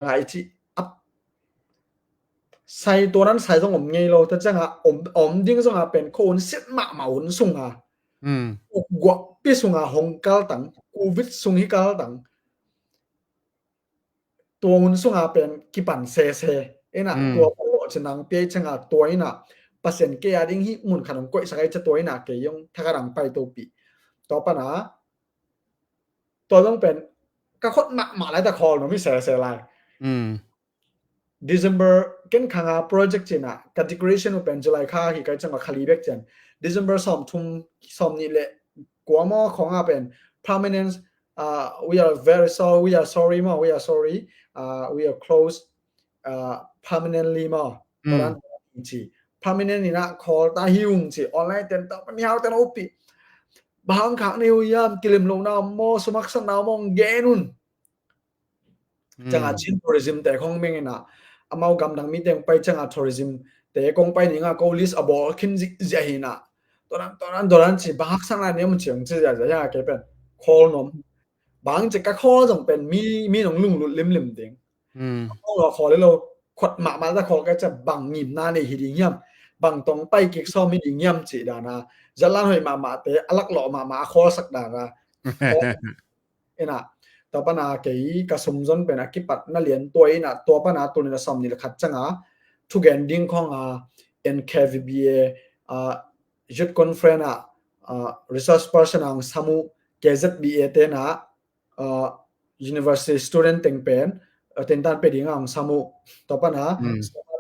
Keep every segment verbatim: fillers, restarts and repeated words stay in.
ngai ci ap sai tua nan sai zong om ngei lo ta cianga om, om ding zonga pen kho hun sit mahmah hun sunga guahpi sunga hong kaltang, covid sung hi kaltang. Tua hun sunga pen kipan sese ina tua palo cinang piai cianga tua ina Pasian kei a ding hi mun khat hong koihsak ai cia tua ina kei hong thakadang pai topi. Tua pana tua zong pen ka khot mahmah lai ta khawl no mi sese lai. December ken khanga project cina ka decoration u pen July kha hi kai cianga khali bek cian December sawm thum sawm nih le kua maw khonga pen permanent, uh, we are very sorry, we are sorry maw, we are sorry, uh, we are closed, uh, permanently maw. Ci permanent ina khawl ta hi ung ci online ten ta pani hau ten upi. Bang khak ni hu yam kilim lo na maw, sumaksan na maw gen un. Cianga Chin tourism te khong meng ina amau gamdang mi teng pai cianga tourism te kong pai ninga ko list a bawl khin zia hina. Tonan tonan tonan ci bang haksan na niam ci ang ci zia zia ke pen khawl nom. Bang ci ka khawl zong pen mi mi nong lunglut limlim ding. Khawl lo khawl lo khot mahmah ta khawl ka cia bang ngimna nei hi ding hiam, bang tong pai kik sawm hi ding hiam ci dana. Zalan hoi mahmah te a lak lo mahmah a khawl sak dana. Ina tua pana kei ka sumzon pen a kipat na lian tua ina tua pana tulina sawm ni le khat cianga thugen ding khonga N K V B A, uh, youth conference a, uh, resource person ang samu K Z B A tena, uh, university student teng pen, uh, tentan pe dinga ang samu tua pana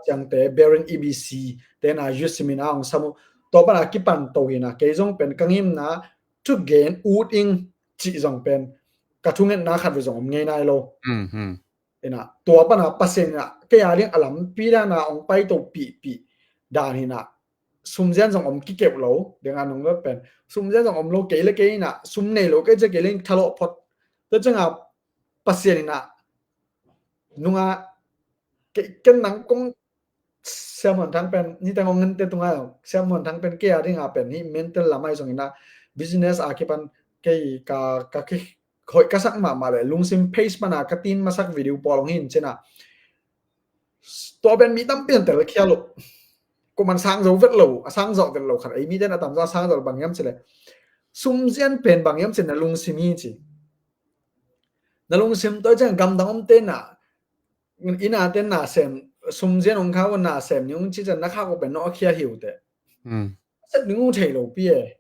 ciangte Berin E B C tena youth seminar ang samu tua pana kipan to hina kei zong pen ka ngimna thugen ut ing ci zong pen ka thungetna khat ve zong om ngei nai lo. Ina tua pana Pasian ina kei a ding a lampi dana ong pai to pihpih dan hina sumzian zong om kikeuh lo denga nong pen sumzian zong om lo kei le kei ina sum nei lo kei ce kei le thalawh phot. Tua cianga Pasian ina nunga ken nang kong Siamuan Thang pen niteng ong ngente tunga Siamuan Thang pen kei a dinga pen hi mental lamai zong ina business a kipan kei ka ka ki hoih ka sak mahmah le lungsim page pana ka tin masak video pawl ong hin cina. Tua pen mi tampi an tel khial uh. Kuman sang zo vet lo, a sang zo vet lo khat ei mi ten a tam zo a sang zo bang yam cile. Sumzian pen bang yam cina lungsim hi ci. Na lungsim toi ciang gamdang om tena ina ten na sem sumzian ong khau na sem ni ong ci cian na khau pen no a khia hiu te. Set ni ngu thei lo pi e.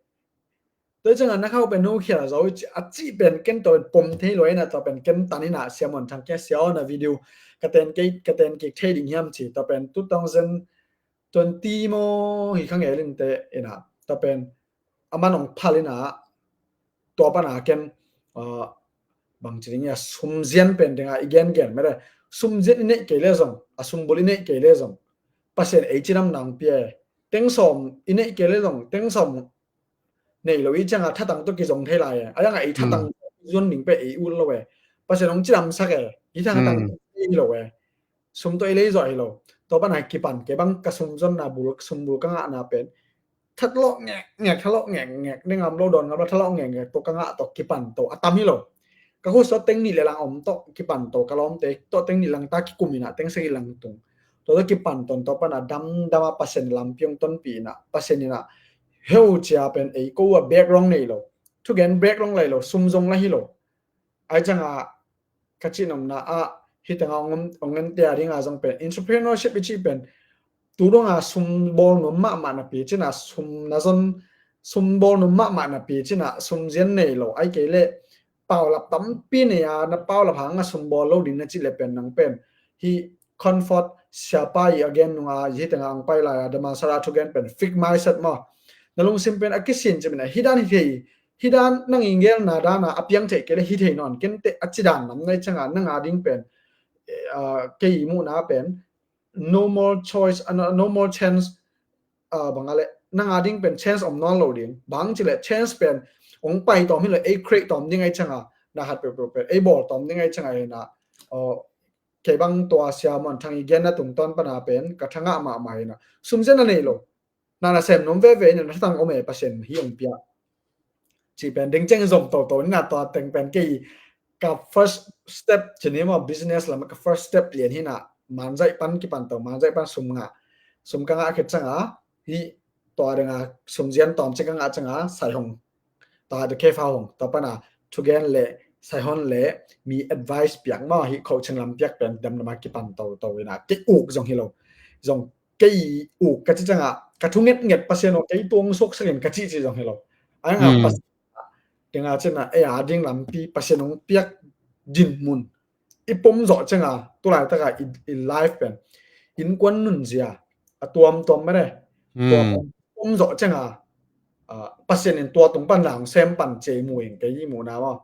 Tua cianga na khau pen no khia zo a ci pen ken to pen pom thei lo ina to pen ken tan ina Siamuan Thang kia sia na video ka ten kei ka ten kik thei ding hiam ci to pen two thousand twenty mo hi khang elin te ina to pen aman ong phal ina tua pana ken, uh, bang ci ding a sumzian pen dinga i gen gen mede sumzian i neih kei le zong a sumbul i neih kei le zong Pasian ei cinam nang pia teng sawm i neih kei le zong teng sawm nei lo i cianga thatang to kizong thei lai e. A yanga ei thatang zuan ding pe ei ut lo e. Pasian ong cidam sak e. I thatang ei lo e. Sum to ei lei zo hi lo. To pana kipan ke bang ka sum zon na bul sum bul ka ngah na pen thatlawh ngek ngek thatlawh ngek ngek ne ngam lo don ngam lo thatlawh ngek ngek to ka ngah to kipan to a tam hi lo. Ka husa teng nih le lang om to kipan to ka lawmte to teng nih lang ta kikum ina teng sagi lang tung. To to kipan ton to pana dam dama Pasian lampi ong tonpi ina Pasian ina heu cia pen ei ko a background nei lo. Thugen background lai lo sum zong lai hi lo. Ai cianga ka cinomna a hitanga ong ngen tia dinga zong pen entrepreneurship i ci pen tu donga sum bawl nuam mahmah na pi cina sum na zon sum bawl nuam mahmah na pi cina sum zian nei lo ai kei le paulap tampi nei a na paulap hanga sum bawl lo ding na ci le pen nang pen hi comfort siapa i a gen nunga hitanga ang pai lai a dama sara thugen pen fix mindset maw na lungsim pen a kisin ci mina hidan hi thei hidan nang i ngelna dana a piang thei kei le hi thei non kente a cidan nam nai cianga nanga ding pen kei muhna pen no more choice, uh, no more chance. Bang a le nanga ding pen chance om nawn lo ding bang ci le chance pen ong pai tawm hi lo ei create tawm ding ai cianga na hat peuhpeuh pen ei bawl tawm ding ai cianga hina kei bang tua Siamuan Thang i genna tungtawn pana pen ka thangah mahmah hina sumzian a nei lo. Na na sem nuam veve ina na thang om e Pasian hi ong pia. Ci pen ding ceng zom toto ina tua teng pen kei ka first step cini maw, business lam ka first step lian hi na, manzaih pan kipan to, manzaih pan sum ngah, sum ka ngah khit cianga hi, tua dinga sum zian tawm ci ka ngah cianga sai hong, tua de kefa hong, tua pana thugen le sai hon le mi advice piak maw, hi coaching lam piak pen damdama kipan to to ina, kei uk zong hi lo, zong kei uk ka ci cianga ka thu ngetnget Pasian aw kei tuang suaksakin ka ci ci zong hi lo. Ai nga Pasian dinga cina ei a ding lampi Pasian hong piak dinmun i pom zawh cianga, tulaitaka i life pen innkuan nunzia a tuamtuam mare, tua pom zawh cianga Pasian in tua tung pan lang sem pan cei mu in kei i muhna maw.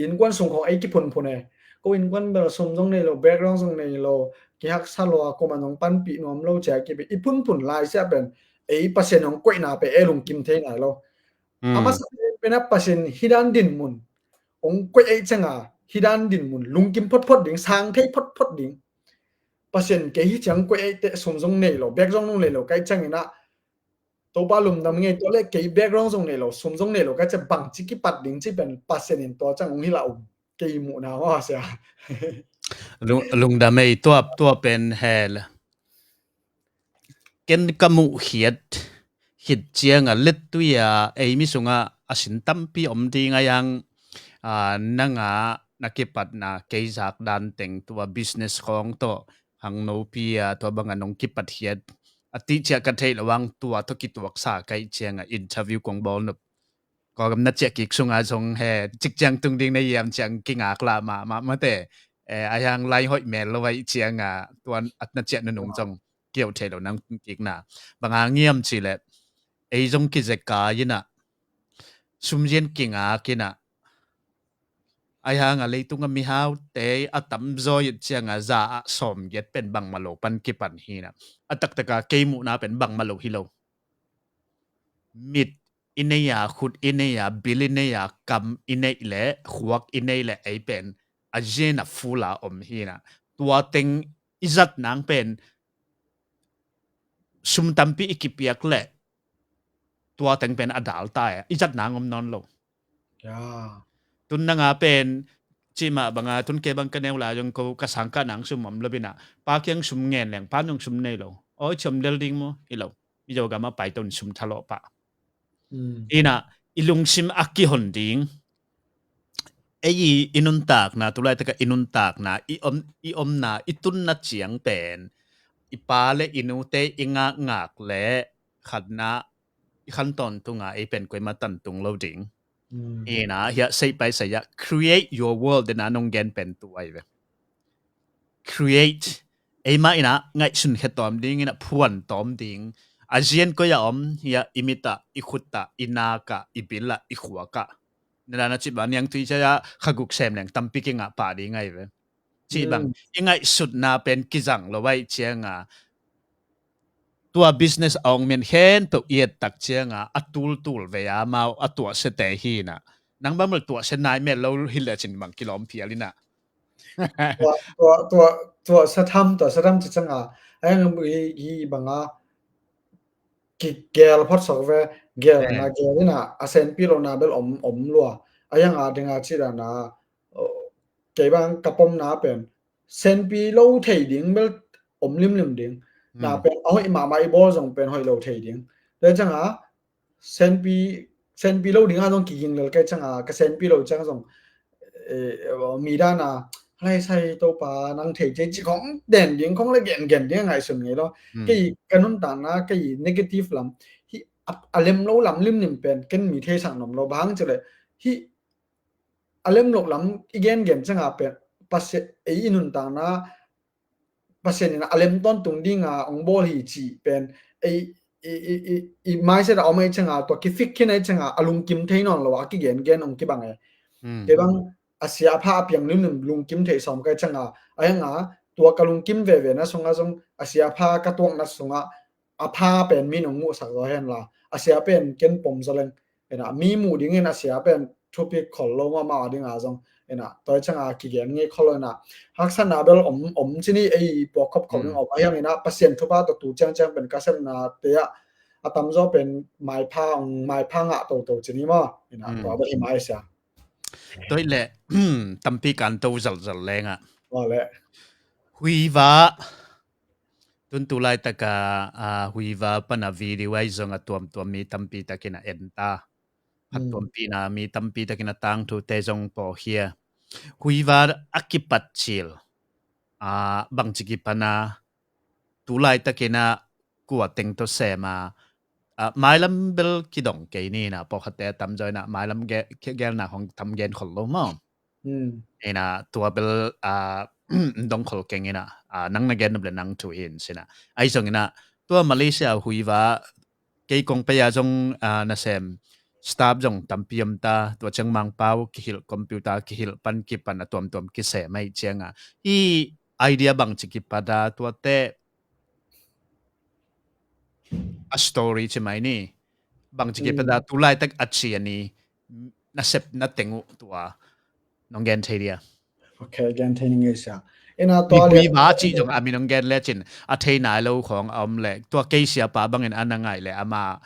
Innkuan sung khong ei kiphunphun e, ko innkuan bel sum zong nei lo, background zong nei lo, kihaksa lua, kuaman zong panpih nuam lo cia kipi i phunphun lai sia pen ei Pasian hong koihna pe ei lungkim thei nai lo. A masa pen a Pasian hi dan dinmun hong koih ei cianga hi dan dinmun lungkim photphot ding, sang thei photphot ding. Pasian kei hi ciang koih ei te, sum zong nei lo, bek zong nung nei lo kai ciangina Topa lungdam ngei, tua le kei background zong nei lo, sum zong nei lo kai cia bangci kipat ding ci pen Pasian in tua ciang hong hi la um. Kei muhna maw sia. Lungdam ei, tua pen hel. Ken ka muh khiat khit cianga lettui a ei mi sunga a sin tampi om ding a yang, nanga na kipatna kei zak dan teng tua business khong tawh hang nopi a tua banga nong kipat khiat a ti cia ka theih lo ang, tua tawh kituaksa kai cianga interview kong bawl nop. Kawgam na ciah kik sunga zong he cik ciang tung ding na hiam ciang kingak lah mahmah mate. A hiang lai hoih mel lo vai cianga tuan at na ciah nunung zong kiau thei lo nang tung kikna. Banga ngiam ci le ei zong kizeka ina sumzian kingak ina a hianga leitunga mihaute a tamzaw it cianga za ah sawm giat pen bangmah lo pan kipan hina. A taktaka kei muhna pen bangmah lo hi lo. Mit i nei a, khut i nei a, bil i nei a, kam i neih le khuak i nei le ei pen a ziana fula om hina. Tua teng i zat nang pen sum tampi i kipiak le tua teng pen a dal ta e, i zat nang om nawn lo. Tun nanga pen cimah banga tun ke bang ka neu la zong ko ka sangkah nang sum om lo bina, pa kiang sum ngen leng pa nong sum nei lo. Oi, ciom lel ding mu hi lo. I Zogam a pai ton sum thalawh pah. Ina i lungsim a kihon ding. Ei i nuntakna, tulaitaka i nuntakna, i om, i omna, i tunna ciang pen i pa le i nute i ngakngak le khatna i khan tawntunga ei pen koima tantung lo ding. Ina hiah seihpai saiah create your world dena nong gen pen tu ai ve. Create, eima ina ngaihsun khe tawm ding ina phuan tawm ding. A zian koi a om hiah i mitah, i khutah, i nakah, i bilah, i khuakah. Nadana cih bang niangtui caiah khaguk sem leng tampi kingah pah ding ai ve. Cih bang i ngaihsutna pen kizang lo ai cianga tua business a ong men khen peuh i et tak cianga a tultul vei a mau a tuahsiate hina. Nang bang mel tuahsia nai mel lo hi le cin bang kilawm phial ina. Tua, tua, tua, tua satham, tua satham ci cianga a yang hi, hi banga kigel phot sok ve, gel na gel ina a senpi lo na bel om, om lua. A yang a dinga ci dana kei bang ka pomna pen senpi lo thei ding bel om limlim ding. Na pen a hoih mahmah i bawl zong pen hoih lo thei ding. Tua cianga senpi, senpi lo dinga zong kiging lel kai cianga ka senpi lo ciang zong mi dana lai sai Topa nang thei thei ci khong den ding khong le gen gen ding a ngaihsun ngei lo. Kei ka nuntakna kei negative lam hi a, a lem lo lam limlim pen ken mi theisak nom lo bang ci le hi a lem lo lam i gen gen cianga pen Pasian ei i nuntakna Pasian in a lem tawntung dinga ong bawl hi cih pen ei i, i, i, i mindset a om ei cianga tua kifik khin ei cianga a lungkim thei nawn lo a kigen gen ong kibang e. Kei bang a sia a pha a piang limlim lungkim thei sawm kai cianga a hianga tua ka lungkim veve na sunga zong a sia a pha ka tuakna sunga a pha pen mi nong muhsak zaw hen la a sia pen ken pom zaw leng. Ena mi muh dingin a sia pen thupi khol lo mahmah a dinga zong ena toi cianga kigen ngei khol lo ena haksatna bel om, om cini ei puak khop khop ding om a hiang ena Pasian thupha tawh tu ciangciang pen ka sepna te ah a tamzaw pen maipha, maipha ngah toto cini maw ena tua bel hi mai sia. Tua hi leh tampi kan to zalzal lengah. Huiva, tun tu laitaka, ah, Huiva pana video ahi zong a tuamtuam mi tampi takin a enta. Phattuampihna mi tampi takin a tangthute zong pawkhia. Huiva a kipat cil, ah, bangci kipana tu laitakin a kua teng tawh sem a, ah, mailam bel kidong kei ni na, pawlkhatte a tamzaw in a mailam ge-, ge-, gelna hong tam gen khol lo maw. Ina tua bel, ah, dong khol keng ina, ah, nang na gen nop le nang thu hi in sina. Ahi zong ina tua Malaysia Huiva kei kong pei a zong, ah, nasem staff zong tampi om ta, tua ciang Mangpau kihilh, computer kihilh pan kipan a tuamtuam kisem ahi cianga. Hi idea bangci kipat a tuate a story ci mai ni. Bangci kipat a tu laitak a ci a ni nasep na teng uh tua nong gen thei dia. Ok, gen thei ning ei sia. Ina tua Huiva ci zong a mi nong gen le cin a thei nai lo khong a om le tua kei siapa bangin a na ngai le ama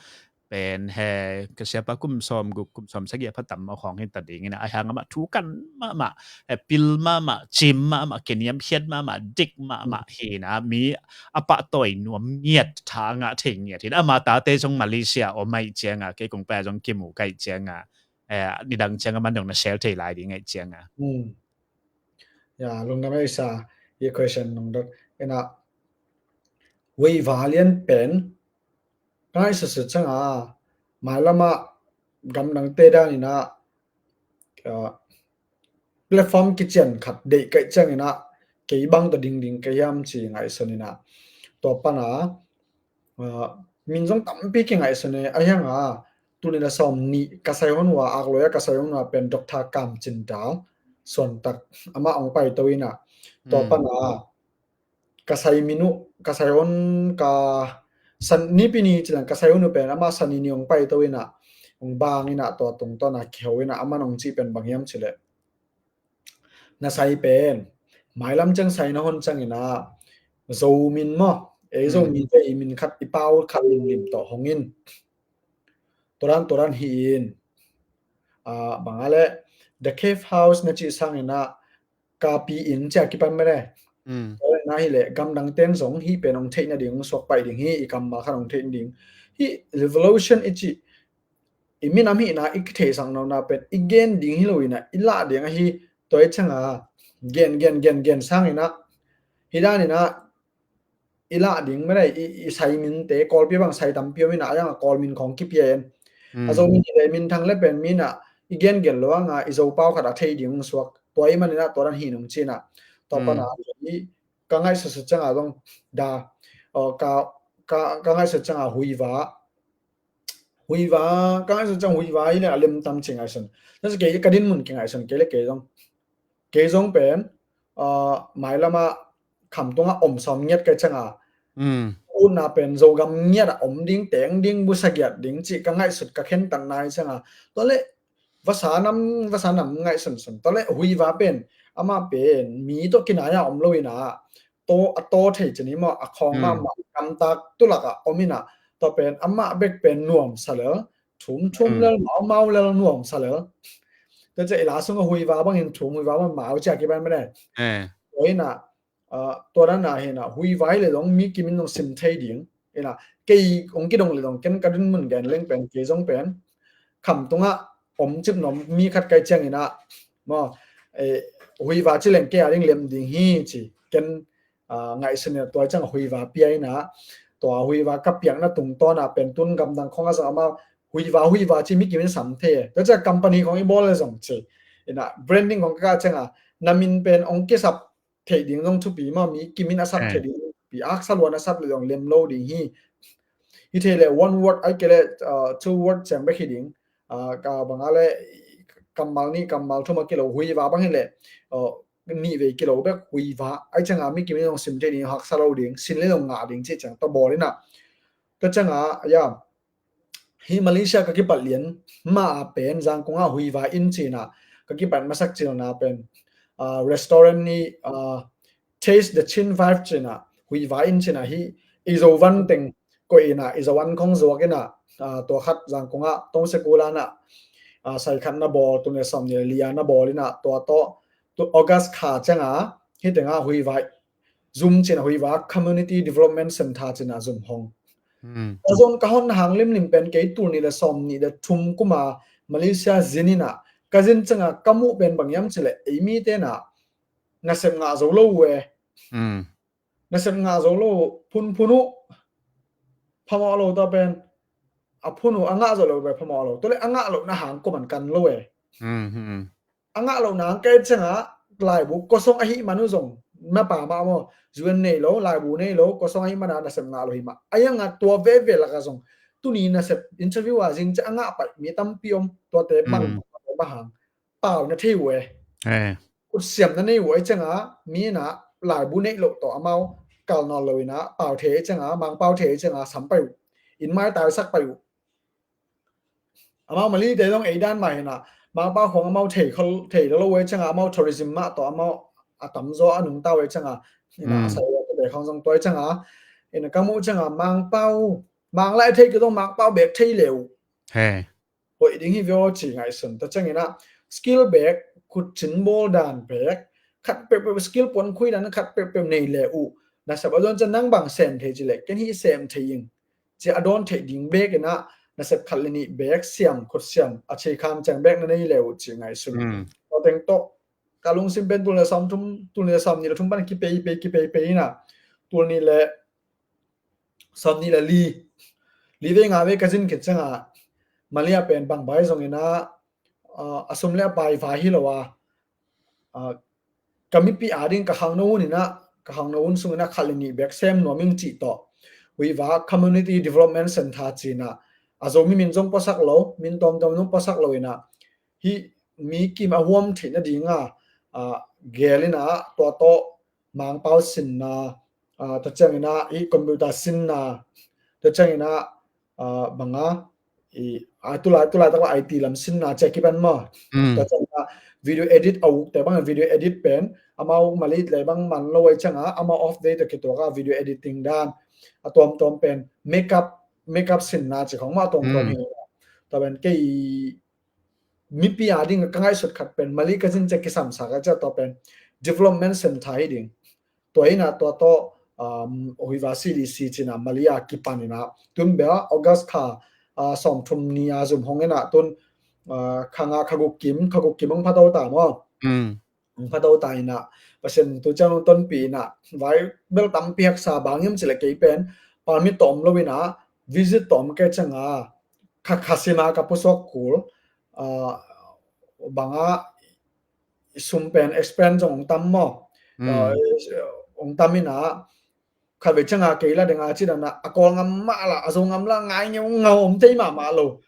pen he ka siapa kum sawm guk kum sawm sagih a phatam a khong hi ta ding ina a hiang amah thu kan mahmah, he pil mahmah, cim mahmah, kiniam khiat mahmah, dik mahmah hi ina mi a pahtawi nuam ngiat, tha ngah thei ngiat hi ina ama tate zong Malaysia om ahi cianga kei kong pei a zong kimu ka hi cianga, eh, nidang cianga man zong na sel thei lai ding ahi cianga. Ya, lungdam ei sa, hi question nong dot ina Huiva lian pen ka ngaihsutsut cianga mailamah gamdangte dan ina, ah, platform kician khat deih kaih ciang ina kei bang tawh dingding ka hiam ci ngaihsun ina tua pana, ah, min zong tampi kingaihsun e a hianga tuni na sawm nih ka sai hon ua akloi a ka sai hon ua pen Doctor Kam Cin Dal Suantak amah ong paito ina tua pana ka sai min uh, ka sai hon ka san nipi ni cilang ka sai hon uh pen ama sani ni ong paito ina ong bang ina tua tungtawna kiho ina ama nong cih pen bang hiam cileh na sai pen mailam ciang sai na hon ciang ina Zo min maw, ei Zo min te i min khat i pau khat limlim tawh hong in turan turan hi in, ah, bang a le The Cave House na cih sang ina kapi in cia kipan mene. Tua na hi le gamdang ten zong hi pen ong theih nading ong suak paih ding hi, i kammal khan ong theih nading hi. Revolution i cih i minam hihna i kitheihsak nona pen i gen ding hi lo ina i lah ding ahi. Tua i cianga gen gen gen gen sang ina hi dan ina i lah ding mene i, i sai minte Kawlpi bang sai tampi om ina a yang a Kawl min khong kipia en. A Zo min hi le min thang le pen mi ina i gen gen lo anga i Zo pau khat a thei ding ong suak tua i man ina tua dan hi nung ci ina tua pana i ka ngaihsutsa cianga zong da, ka, ka, ka ngaihsut cianga Huiva, Huiva, ka ngaihsut cianga Huiva hi le a lem tam ci ngaihsun. Tua ci kei ka din mun ki ngaihsun kei le kei zong, kei zong pen, ah, mailama khamtunga om sawm ngiat kai cianga utna pen Zogam ngiat a om ding teng ding busa giat ding ci ka ngaihsut ka khentan nai cianga. Tua le vasa nam, vasa nam ngaihsunsun. Tua le Huiva pen, ama pen mi tawh kinai a om lo ina, to, a to thei cini maw, a khawng mahmah, kamtak tulak a om ina, tua pen amah bek pen nuam sa lel, thum thum lel, mau mau lel nuam sa lel. Tua cia i la sunga Huiva bangin thum Huiva bang mau cia kiban mene. Tua ina, ah, tua dan a hi ina Huiva hi le zong mi kimin zong sim thei ding ina kei ong kidong le zong ken ka dun mun gen leng pen kei zong pen khamtunga om cip nom mi khat kai ciang ina maw, eh, Huiva ci leng kei a ding lem ding hi ci ken, ah, ngaihsun ina tua ciang Huiva pia ina tua Huiva ka piakna tungtawna pen tun gamdang khong a zong ama Huiva Huiva ci mi kimin sam thei. Tua ciang company khong i bawl le zong ci ina branding khong ka cianga na min pen ong kisap thei ding zong thupi maw, mi kimin a sap thei ding zong thupi, aksa luan a sap le zong lem lo ding hi. Hi thei le one word ai kei le, ah, two word ciang bek hi ding. Ah, ka bang a le kammal nih kammal thum a kilo Huiva bang hi le, ah, nih vei kilo bek Huiva ai cianga mi kimin zong sim thei ding, haksa lo ding, sin le zong ngah ding ci ciang tua bawl ina. Tua cianga ya hi Malaysia ka kipat lian ma a pen Zangkong a Huiva in cina ka kipat masak cilna pen, ah, restaurant ni, ah, Taste the Chin Vibe cina Huiva in cina hi i Zo van teng ko ina i Zo an khong zuak ina, ah, tua khat Zangkong a Tongsekula na, a, sai khat na bawl, tul nih le sawmnih le li a na bawl in ah, tua tawh tu August kha ciang a, hi teng a Huiva Zoom cin a, Huiva Community Development Center cin a Zoom hong. Ka zon ka hon hang limlim pen kei tul nih le sawmnih le thum kum a Malaysia zin in ah, ka zin ciang a ka muh pen bang hiam cih leh, ei mite in ah nasep ngah zo lo uh e. Nasep ngah zo lo, phunphun uh phamawh lo, tua pen a phun uh a ngah zo lo pen phamawh lo, tua leh a ngah lohna hang kuaman kan lo e. A ngah lohna hang ka et ciang a, laibu kosong ahih man uh zong, mapa mah maw, U N nei lo, laibu nei lo, kosong ahih man a nasep ngah lo hi mah. A hiang a tua veve lak a zong, tuni nasep interview a zin ciang a ngah pai mi tampi om, tuate bang, bang hang pau na thei uh e. Kutsiam na nei uh ahih ciang a, mi in ah laibu neih loh tawh amau kal nawn lo in ah, pau thei ahih ciang a, Mangpau thei ahih ciang a sam pai uh, inn maitaisak pai uh. Amau Malay te zong ei dan mah hi in ah, Mangpau khong amau thei khol, thei lo lo ahih ciang a, amau tourism mah tawh amau a tamzaw a nungta uh ahih ciang a, in ah, a sai uh a te khong zong tua ahih ciang a, in ah ka muh ciang a, Mangpau, Mang lai thei kei zong Mangpau bek thei le uh hoih ding hi ve aw ci ngaihsun. Tua ciangin ah skill bek, khutcin bawl dan bek, khat peuhpeuh skill puan khui dan khat peuhpeuh nei le uh, nasep a dawn ciang nang bang sem thei cih leh ken hih sem thei ing ci a dawn theih ding bek in ah, nasep khat le nih bek siam, khut siam, a cikham ciang bek na nei le uh ci ngaihsun. Tua teng tawh ka lungsim pen tul nih le sawmthum, tul nih le sawmnih le thum pan kipeipei, kipeipei in ah, tul nih le sawmnih le li, li vei nga vei ka zin khit ciang a, Malay a pen bang vai zong in ah, a sum le a pai vai hi lo a, ka mipi ading ka khangno hun in ah, ka khangno hun sung in ah khat le nih bek sem nuam ing cih tawh, Huiva Community Development Center ci in ah, a Zomi min zong puasak lo, min tawmtawm zong puasak lo in ah, hih mi kim a huam theih nading a, a, gel in ah, tua tawh Mangpau sinna, a, tua ciangin ah hih computer sinna, tua ciangin ah, a, bang a, i, a, tulai, tulai tak a I T lam sinna ci a kipan maw. Tua ciangin ah video edit a ukte bang, video edit pen amau Malay le bang man lo ahih ciang a, amau off day tawh kituak a video editing dan, a tuamtuam pen makeup, makeup sinna ci khong maw, a tuamtuam hi. Tua pen kei mipi ading ka ngaihsut khat pen Malay ka zin ciang kisamsa ka ciah tua pen development center hi ding. Tua in ah tua tawh, um, Huiva C D C ci in ah Malay a kipan in ah, tun bia August kha, uh, sawmthum ni a zum hong in ah tun, uh, kha nga kha guk kim, kha guk kim hong phato ta maw. Hong phato ta in ah, Pasian tu ciang hong tonpih in ah, vai bel tampi haksa, bang hiam cih leh kei pen permit tawh om lo in ah, visit tawh om kei ciang a, kha, kha sim a ka pusuak kul, ah, bang a, i sum pen expense zong hong tam maw. Ah, hong tam in ah, khat vei ciang a kei la ding a ci dan a, a Kawl ngam mah la, a Zo ngam la, ngai ngeungau, om thei mahmah lo.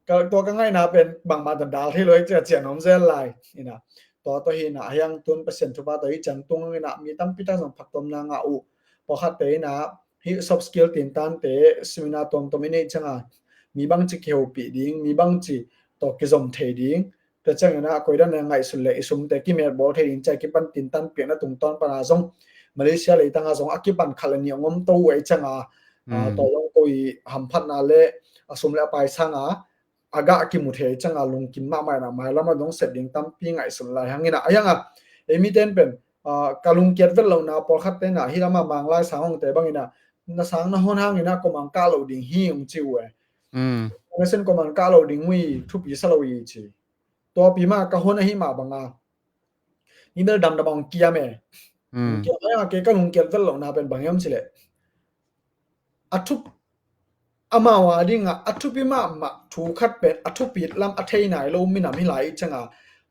Ka, tua ka ngaihna pen bangmah tawh dal thei lo hi ci a, cian om zel lai. In ah, tua tawh hi in ah, a hiang tun Pasian thupha tawh hih ciang tung in ah, mi tampi tak zong phattuamna ngah uh. Pawlkhatte in ah, hih soft skill tintante seminar tuamtuam i neih ciang a, mi bangci kihopih ding, mi bangci tawh kizom thei ding, tua ciangin ah, a koi dan a ngaihsun leh i sumte kimetbawl thei ding ci a kipan tintan piakna tungtawn pan a zong, Malaysia leitang a zong a kipan khat le nih hong om to uh ahih ciang a, ah, tua zong ko i hamphatna le a sum le a pai sang a, a gah kimu thei ahih ciang a lungkim mahmah in ah, mailam a dong sep ding tampi ngaihsun lai hang in ah, a hiang a, ei mite in pen, ah, ka lungkiat vet lohna pawlkhatte in ah, hih lam a Mang lai sang hongte bang in ah, na sang na hon hang in ah, kuaman kah lo ding hi hong ci uh e. Na sin kuaman kah lo ding uh hi, thupi sa lo hi ci. Tua pi mah ka hon ahih mah bang a, mi bel damdam a hong kiam e. Hong kiam a, kei ka lungkiat vet lohna pen bang hiam cih leh, a thup, amau a ding a, a thupi mahmah thu khat pen a thupi lam a thei nai lo minam hi lai ahih ciang a,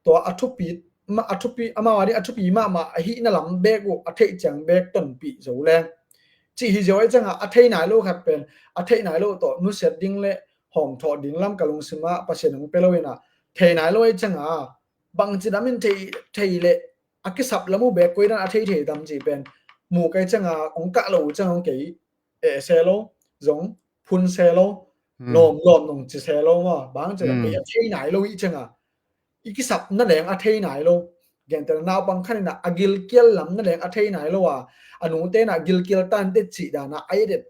tua a thupi mah, a thupi, amau a ding a thupi mahmah ahihna lam bek uh a theih ciang bek tonpih zo leng, cih hi ziau ahih ciang a, a thei nai lo khat pen a theih nai lo tawh nusiat ding le hawmthawh ding lam ka lungsim ah Pasian hong pia lo in ah, thei nai lo ahih ciang a, bangci dam in thei, thei leh a kisap lam uh bek koi dan a thei thei tam cih pen mu ka hih ciang a, hong kah lo uh ciang hong kei eh se lo, zong phun se lo, lawm lawm nong ci se lo maw. Bang ciang a, kei a thei nai lo ahih ciang a, i kisap na leng a thei nai lo. Gentehna naupang khat in ah a gilkial lam na leng a thei nai lo a, a nute in ah gilkial tante cih dan a, a et et,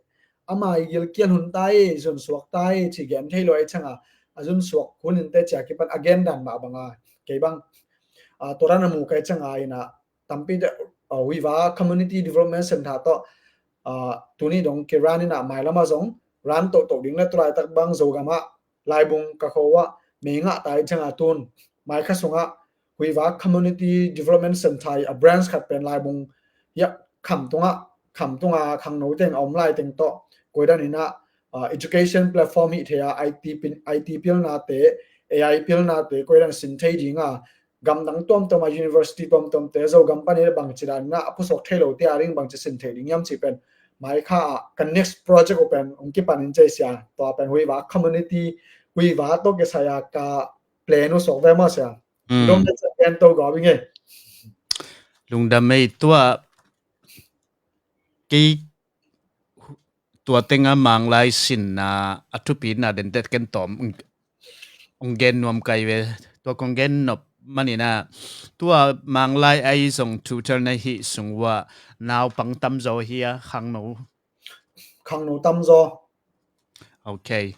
ama i gilkial hun ta e, zunsuak ta e, ci gen thei lo ahih ciang a, a zun suak hun in te cia kipan a gen dan mah banga kei bang, ah, tua dan a mu kai cianga ina tampi de, ah, Huiva Community Development Center tawh, ah, tuni dong kiran ina mailama zong ran tohtoh ding le tulaitak bang Zogama laibung ka kho ah mei ngah tai cianga tun mai kha sungah Huiva Community Development Center a branch khat pen laibung hiah kham tungah, kham tunga khangno teng a om lai teng tawh koidan ina, ah, education platform hi thei a, IT pin, IT pilna te, AI pilna te koidan sin thei dinga, gamdang tuamtuam a university tuamtuam te Zogam panin bangci dan ina a pusuak thei lo te a ding bangci sin thei ding hiam ci pen mai kha a kan next project uh pen ong kipan in cei sia, tua pen Huiva Community, Huiva tawh kisai a ka plan uh suak ve maw sia. Dom le sa pen to gawp ing e. Lungdam ei tua kei tua tenga Manglai sinna a thupina den tet ken tawm ong gen nuam kai ve. Tua kong gen nop manina tua Manglai ai zong tutor na hi sung ua naupang tamzaw hia khangno khangno tamzaw. Ok.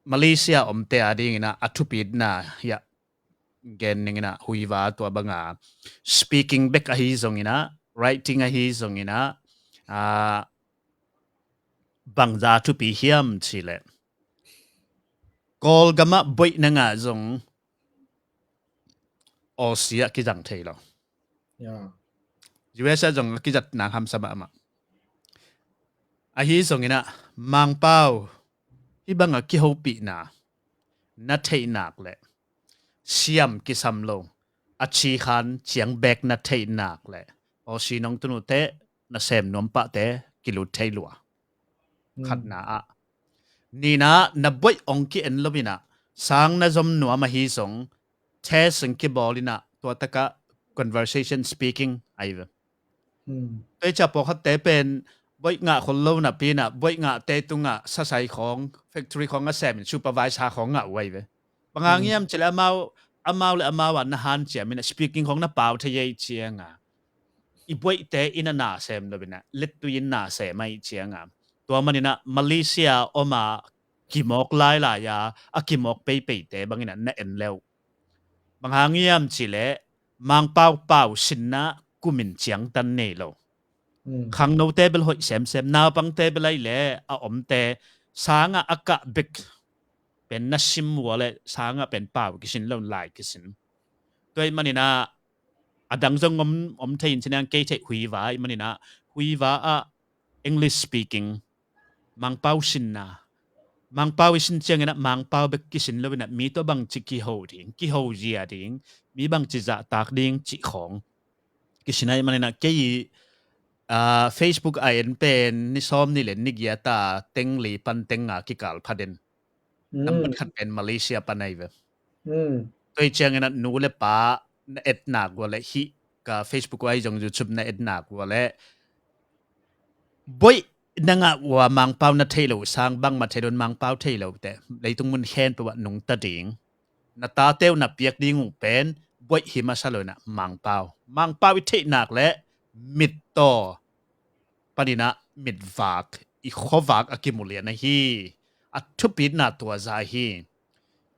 Malaysia omte a dingina a thupitna hia gen ningina Huiva tua banga speaking bek ahi zongina, writing ahi zongina, ah, bangza thupi hiam cile Kawlgama boih na ngah zong Aussie ah kizang thei lo. U S a zong a kizat nang hamsa mahmah. Ahi zongina Mangpau hih banga kihopihna na theihnak le siam kisam lo a cikhan ciang bek na theihnak le Aussie nong tunute na sem nuam pahte kilut thei lua. Khatna ah nina na boih ong ki-en lo ina sang na zom nuam ahi zong test ong kibawl ina tua taka conversation speaking ai ve. Tei cia pawlkhatte pen boih ngah khol lo napi ina boih ngahte tungah sasai khawng factory khawng a semin supervisor khawng ngah uh ai ve. Bang hang hiam cile amau, amau le amau a na hanciam ina speaking khawng na pau thei ei cianga i boihte ina na sem lo ina lettui in na sem ai cianga tua manina Malaysia oma kimawk lailai a a kimawk peipeite bangina na en leuh. Bang hang hiam cile Mangpau pau sinna kumin ciangtan nei lo. Khangnote bel hoih semsem naupangte bel ai le a omte sanga a kah bek pen na sim ua le sanga pen pau kisin lo lai kisin. Tua ih manina a dang zong om, om thei in ciniang kei theih Huiva ih manina Huiva ah English speaking Mangpau sinna Mangpau i sin ciangina Mangpau bek kisin lo ina mi tawh bangci kiho ding kiho zia ding mi bangci zahtak ding cih khawng kisin ai manina kei, ah, Facebook a en pen ni sawm ni le ni giata teng li pan teng nga kikal phaden. Nambat khat pen Malaysia pan ai ve. Tua ih ciangina nu le pa na etnak ua le hih ka Facebook ua ai zong YouTube na etnak ua le boih na ngah ua Mangpau na thei lo sang bangma thei lo Mangpau thei lo te leitung mun khen peuh ah nungta ding na tate uh na piak ding uh pen boih hi masa lo ina Mangpau Mangpau i theihnak le mittaw panina mitvak i khuavak a kimulian ahi a thupitna tua za hi.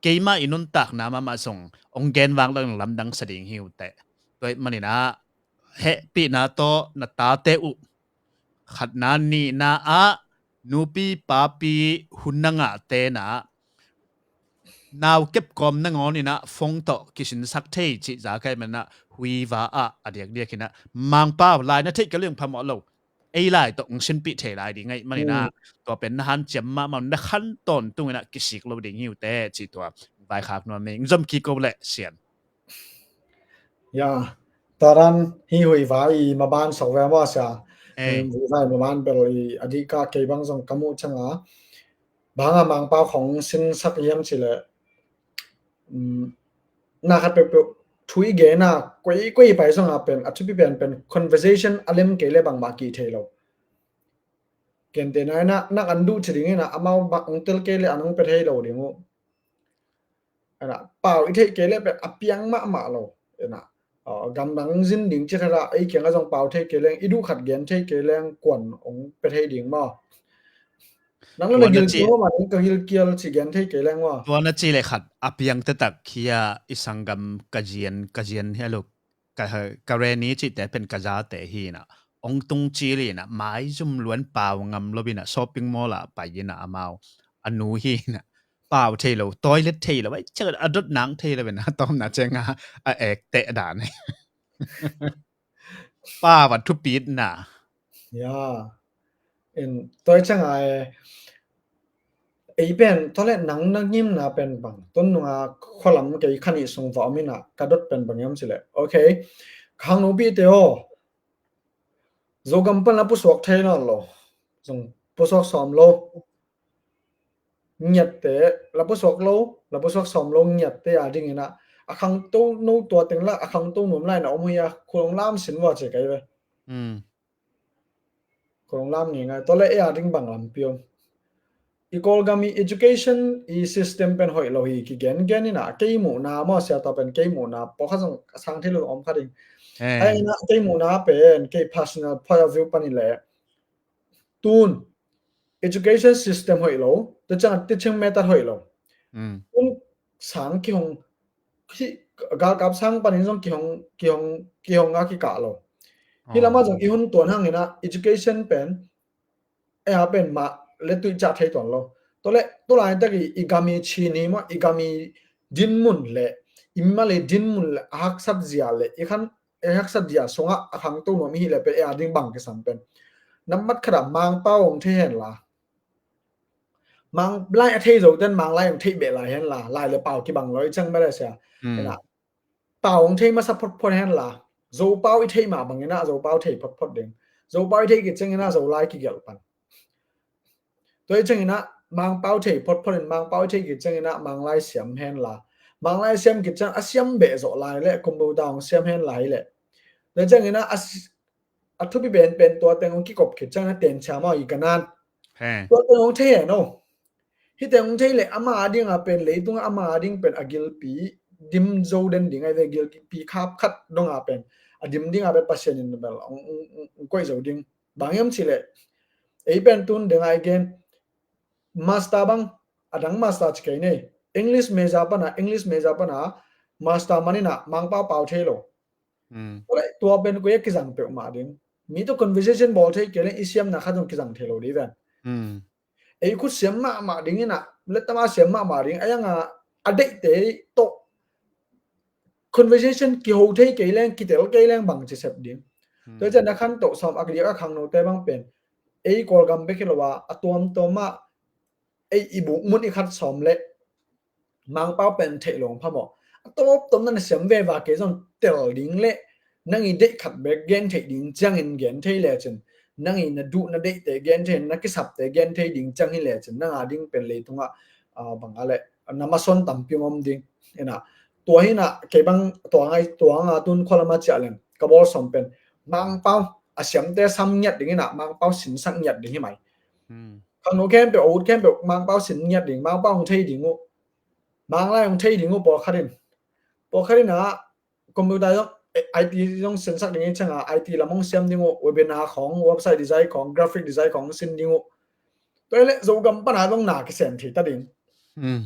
Keimah i nuntakna mahmah zong ong gen vang lang lamdang sa ding hi uh teh. Tua ih manina hehpihna tawh na tate uh khatna nihna ah nupi papi hun na ngah tena nau kep kawm na ngawn ina fong tawh kisinsak thei cih za kai mana Huiva ah a diakdiak ina Mangpau lai na theih ka liang phamawh lo ei lai tawh ong sinpih thei lai ding aih manina tua pen na hanciam mahmah na khan tawntung ina kisik lo ding hi uh teh cih tua vaikhak nuam ing zom kiko le sian. Ya, taran hi Huiva i maban sok ve maw sia. Huiva i maban bel i a dih ka kei bang zong ka muh cianga banga Mangpau khong sinsak hiam cile na khat peuhpeuh thu i gena kuai kuai pai zonga pen a thupi pen pen conversation a lem kei le bangmah kih thei lo. Kente na ina nak an duh ci ding ina amau bang ong tel kei le an ong pe thei lo ding uh. Ina pau i theih kei le pen a piang mahmah lo ina gamdang zin ding ci thada ei kianga zong pau thei kei leng i duh khat gen thei kei leng kuan ong pe thei ding maw? Nang le na gilkial maw, ka gilkial ci gen thei kei leng maw. Tua na ci le khat a piang taktak hi a, i sanggam ka zian, ka zian hi a luk. Ka, ka reni cihte pen ka zate hi na. Ong tung cil hi na, maizum luan pau ngam lo hi na, shopping mall ah pai hi na amau. A nu hi na. Pau thei lo, toilet thei lo, ai, a dot nang thei lo hi na, tom na ceng a, a ek teh dan hi. Pau a thupit na. Ya. In, tua ciang a e, ei pen, tua le nang na ngimna pen bang, tun nunga khualam kei kha nih sung va om hi na, ka dot pen bang hiam ci le. Ok. Khang nu pi te aw. Zogam pan la pusuak thei nawn lo. Zong pusuak sawm lo. Ngiatte, la pusuak lo, la pusuak sawm lo ngiatte a ding hi na. A khangto no tua teng la, a khangto nuam lai na om hi a, khulong lam sin vua ci kei ve. Hmm. Khulong lam ngei ngai. Tua le ei a ding bang lampi om. I Kawlgam i education i system pen hoih lo hi kigen gen hi na, kei muhna maw, sia tua pen kei muhna, pawlkhat zong a sang thei lo om kha ding. Eh. Ai na, kei muhna pen, kei personal point of view pan hi le. Tun, education system hoih lo, tua ciang teaching method hoih lo. Hmm. Tun sang kihong, hi, galkap sang panin zong kihong, kihong, kihong a kikah lo. Hi lamah zong i hun tuan hang hi na, education pen, ei a pen mah le tuih ciah thei tuan lo. Tua le, tua laitak i, i gam i Chin hi maw, i gam i dinmun le, i mimal i dinmun le, a haksat zia le, i khan, i haksat zia sungah a khangto nuam i hi le pen, ei a ding bang kisam pen. Nambat khat ah Mangpau ong thei hen la. Mang lai a thei zo ten Mang lai ong thei beh lai hen la, lai le pau kibang lo i ciang beh lai sia. Hmm. Hi na. Pau ong thei masa photphot hen la. Zopau i thei mah bang hi na, Zopau thei photphot ding. Zopau i thei kiciang hi na, Zolai kigelh pan. Tua i ciang hi na, Mangpau thei photphot in, Mangpau i thei kiciang hi na, Manglai siam hen la. Manglai siam kiciang a siam beh zawh lai le, computer ong siam hen lai le. Tua i ciang hi na, a si-, a thupi penpen tua teng ong kikop kiciang na ten cia maw i ka nan. He. Tua teng ong thei hen aw. Hi teng ong thei le ama a ding a pen, leitung ama a ding pen a gilpi dim zo den ding ai ve, gilpi khap khat dong a pen a dim ding a pen Pasian in bel ong, ong, ong, ong koih zo ding. Bang hiam ci le, ei pen tun deng a i gen, master bang, a dang master ci kei nei. English major pan a, English major pan a, master man hi na, Mangpau pau thei lo. Hmm. Tua le, tua pen koi a kizang peuhmah ding. Mi tawh conversation bawl thei kei leng i siamna khat zong kizang thei lo ding ven. Hmm. Ei khut siam mahmah ding hi na, lettama siam mahmah ding, a yang a, a deihte tawh conversation kiho thei kei leng, kitel kei leng bang ci sep ding. Hmm. Tua ciang na khantoh sawm a kidiak a khangnote bang pen, ei Kawlgam bek hi lo a, a tuamtuam ah, ei i buk mun i khat sawm le, Mangpau pen theih lo phamawh. A tawptawp na na siam veva kei zong tel ding le, nang i deih khat bek gen theih ding ciangin gen thei lecin, nang i na duh na deihte gen thei, na kisapte gen thei ding ciang hi lecin, nang a ding pen leitungah, ah, bang a le, na masuan tampi om ding. Hi na, tua hi na, kei bang tua ngai, tua nga tun khualama ciah leng, ka bawl sawm pen, Mangpau, a siamte sam ngiat ding hi na, Mangpau sinsak ngiat ding hi mai. Hmm. Khangno khempeuh, a ut khempeuh, Mangpau sin ngiat ding, Mangpau hong thei ding uh. Manglai hong thei ding uh, pawlkhat in. Pawlkhat in a, computer zong, eh, I T zong sinsak ding hi ciang a, I T lam hong siam ding uh, webinar khawng, website design khawng, graphic design khawng sin ding uh. Tua le Zogam pan a zong na kisem thei ta ding. Hmm.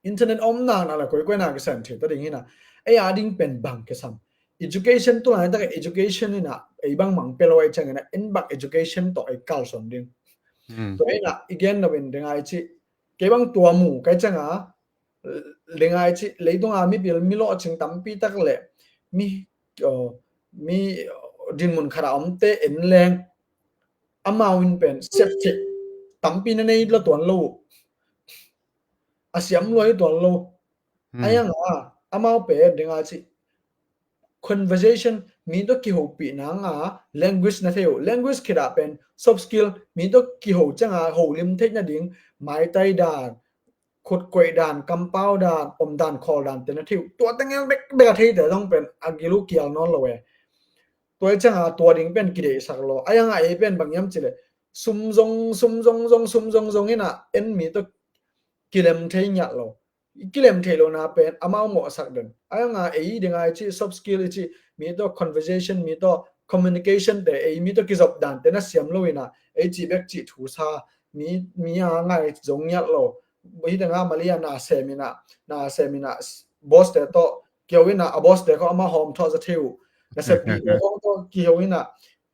Internet om nak nak le koi koi na kisem thei ta ding hi na. Ei a ding pen bang kisam. Education tu lai tak education hi na, ei bang mang pelo ei ciang hi na, en bang education tawh ei kalsuan ding. Hmm. Tua hi na, i gen lo in deng ai ci, kei bang tua mu kai ciang a, deng ai ci, leitung a mipil, mi lawhcing tampi tak le, mi, uh, mi, uh, dinmun khat a omte en leng, amau in pen sep thei tampi na nei la tuan lo. A siam lua hi tuan lo. Hmm. A yang a, amau pen deng a ci, conversation, mi tawh kihopih nang a, language na thei uh. Language khit a pen soft skill, mi tawh kiho ciang a, holim theih nading, maitai dan, khut koih dan, kampau dan, om dan, khawl dan te na thei uh. Tua teng el bek bek a theite zong pen a gil uh kial nawn lo e. Tua i ciang a tua ding pen kideihsak lo. A yang a ei pen bang hiam ci le, sum zong, sum zong zong, sum zong zong hi na, en mi tawh kilem thei ngiat lo. I kilem thei lo na pen amau mawhsak den. A yang a ei deng ai ci, soft skill i ci, mi tawh conversation, mi tawh communication te, ei mi tawh kizop dan te na siam lo hi na, ei ci bek ci thu sa, mi, mi a ngai zong ngiat lo. Hih tengah Malaysia na sem inah, na sem inah boss te tawh kiho inah, a boss te khawng ama hawm thawh za thei uh. Nasep pi te khawng tawh kiho inah,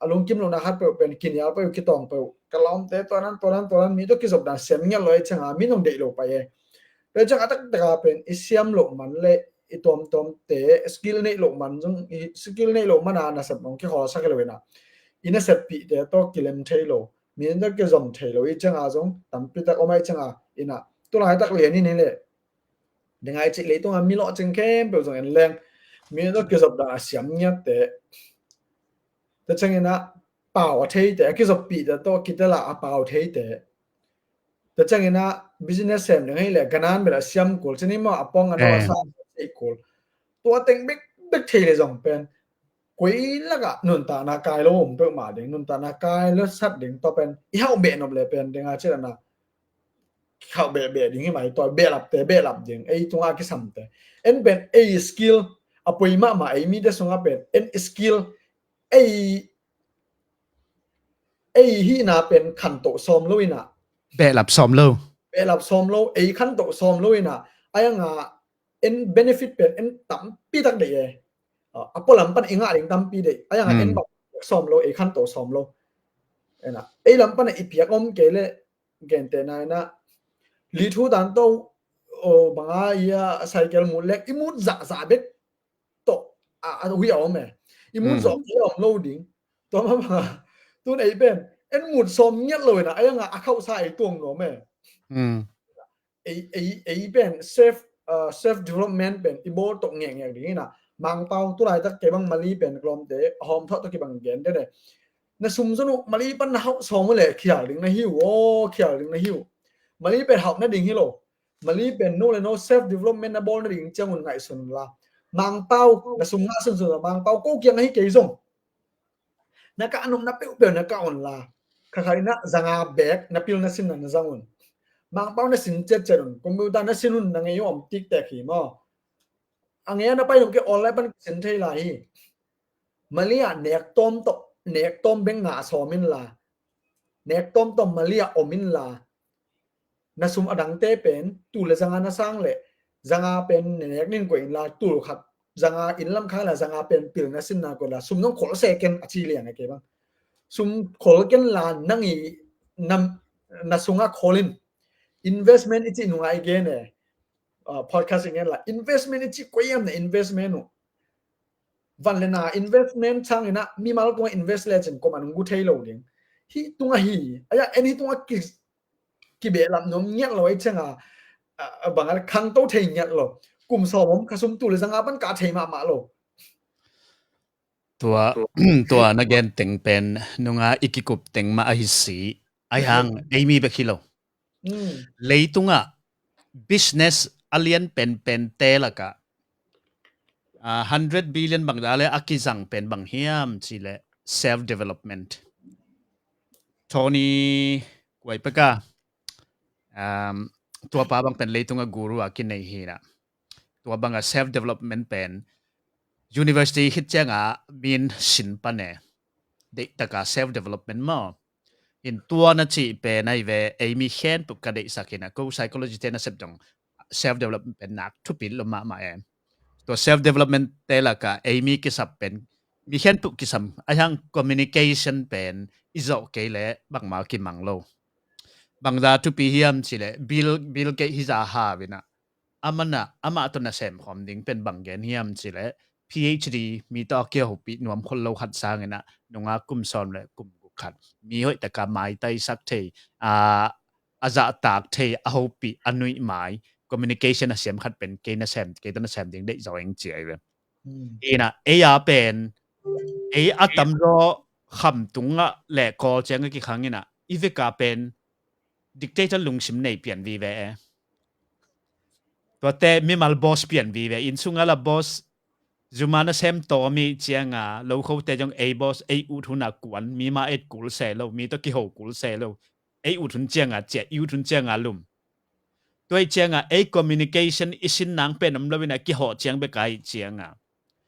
a lungkim lo na khat peuh pen kinial peuh, kitawng peuh. Ka lawmte tuanan, tuanan, tuanan mi tawh kizop dan sem ngiat lo ei cianga mi nong deih lo pai e. Tua ciang a taktak a pen i siam loh man le i tuamtuamte skill neih loh man zong, i skill neih loh man a nasep nong kikhawlsak hi lo inah, i nasep pihte tawh kilem thei lo, mi tawh kizom thei lo i cianga zong tampi tak om a i cianga inah, tulaitak lian in hi leh, ding ai cih leitunga mi lawhcing khempeuh zong en leng, mi tawh kizop dan a siam ngiatte. Tua ciang inah pau a theite, a kizoppihte tawh kitel a a pau theite. Tua ciang inah business sem ding hi leh ganan bel a siam kul, cini maw a pawng a no a sa sei kul. Tua teng bekbek thei le zong pen koi lakah nuntakna kai lo om peuhmah ding, nuntakna kai lo sat ding, tua pen i hauh beh nop le pen ding a cih lana hauh beh beh ding hi mai, tua behlapte behlap ding, ei tunga kisamte. En pen ei skill a poi mahmah, ei mite sunga pen en skill, ei, ei hihna pen khantoh sawm lo inah. Behlap sawm lo. Behlap sawm lo, ei khantoh sawm lo inah. Ai anga en benefit pen en tampi tak deih e. A, a pualam pan i ngah ding tampi deih. Ai anga en bang sawm lo, ei khantoh sawm lo. Ena, ei lam pan a i piak om kei le, gentehna inah, li thu dan to, o, banga i a cycle mut lek, i mut zahzah bek tawh a, a hui a om e. I mut zawh kei a om lo ding. Tua mah banga tun ei pen en mut sawm ngiat lo inah, ai anga a khauhsa ei tuang nuam e. Ei, ei, ei pen self, uh, self development pen i bawl tawh ngekngek ding inah. Mangpau, tulaitak kei bang Mali pen ka lawmte a hawm thawh tawh kibang gen dede. Na sum zon uh Mali pan na hauh sawm uh le khial ding na hi uh aw, khial ding na hi uh. Mali pen hauh nading hi lo. Mali pen no le no self development na bawl nading ciangun ngaihsun unla. Mangpau, na sum ngah sunsun la, Mangpau ko kiang ahi kei zong na kah a nopna peuhpeuh na kah unla. Khakhal inah zanga bek na pil na sinna na zang un. Mangpau na sin ciatciat un. Computer na sin un, na ngei uh om tiktek hi maw. A ngei a na pai nop kei online pan kisin thei lai hi. Mali ah nek tawm tawh, nek tawm bek ngah sawm inla, nek tawm tawh Mali ah om inla, na sum a dangte pen tul le zanga na sang leh zanga pen nek nin koih inla, tul khat zanga inn lam khang la zanga pen pil na sinna koih la, sum nong khol se ken a ci liang e kei bang. Sum khol ken la nang i na, na sunga khol in. Investment i cih nunga i gen e. Ah, podcast i gen la, investment i cih koi am na investment uh. Van le na investment sang inah mimal tunga invest le cin koma nung gu thei lo ding. Hih tunga hi, ai a en hih tunga ki, kibehlap nuam ngiat lo ei cianga, a, a banga khangto thei ngiat lo. Kum sawm om, ka sum tul le zanga pan kah thei mahmah lo. Tua, tua na gen teng pen nunga i kikup teng mah ahi si, ai hang ei mi bek hi lo. Leitungah business a lian penpente lakah, ah, hundred billion bang dah le a kizang pen bang hiam cih leh self development. Tony Kuai Peka, um, tuapa bang pen leitungah guru a kinei hi na. Tua banga self development pen university khit cianga min sin pan e. Deihtaka self development maw. In tua na cih pen ahi ve, ei mi khempeuh ka deihsak hi na, ko psychology te na sep dong self development pen nak thupi lo mahmah e. Tua self development te laka ei mi kisap pen, mi khempeuh kisam, ai hang communication pen i zawh kei leh bangmah kimang lo. Bangzah thupi hiam cih leh Bill, Bill Gates hi zah hau in a, amah na, amah tawh nasem khawm ding pen bang gen hiam cih leh PhD, mi tawh a kihopih nuam khol lo khat sangin a, nunga kum sawm le kum guk khat mi hoih taka maitaisak thei, a, a zahtak thei, a hopih, a nuih mai, communication a siam khat pen kei nasem, kei tawh nasem ding deih zaw ing ci ahi ve. Ina, ei a pen, ei a tamzaw khamtung ah le Kawl ciang a kikhang ina, i vek a pen dictator lungsim nei pian vive e. Tuate mimal boss pian vive, inn sunga la boss, zuma nasem tawm i cianga, lokhote zong ei boss, ei ut huna kuan, mi ma et kul se lo, mi tawh kiho kul se lo, ei ut hun cianga ciah, i ut hun cianga lum. Tua i cianga ei communication i sin nang pen om lo ina, kihawh ciang bek a i cianga.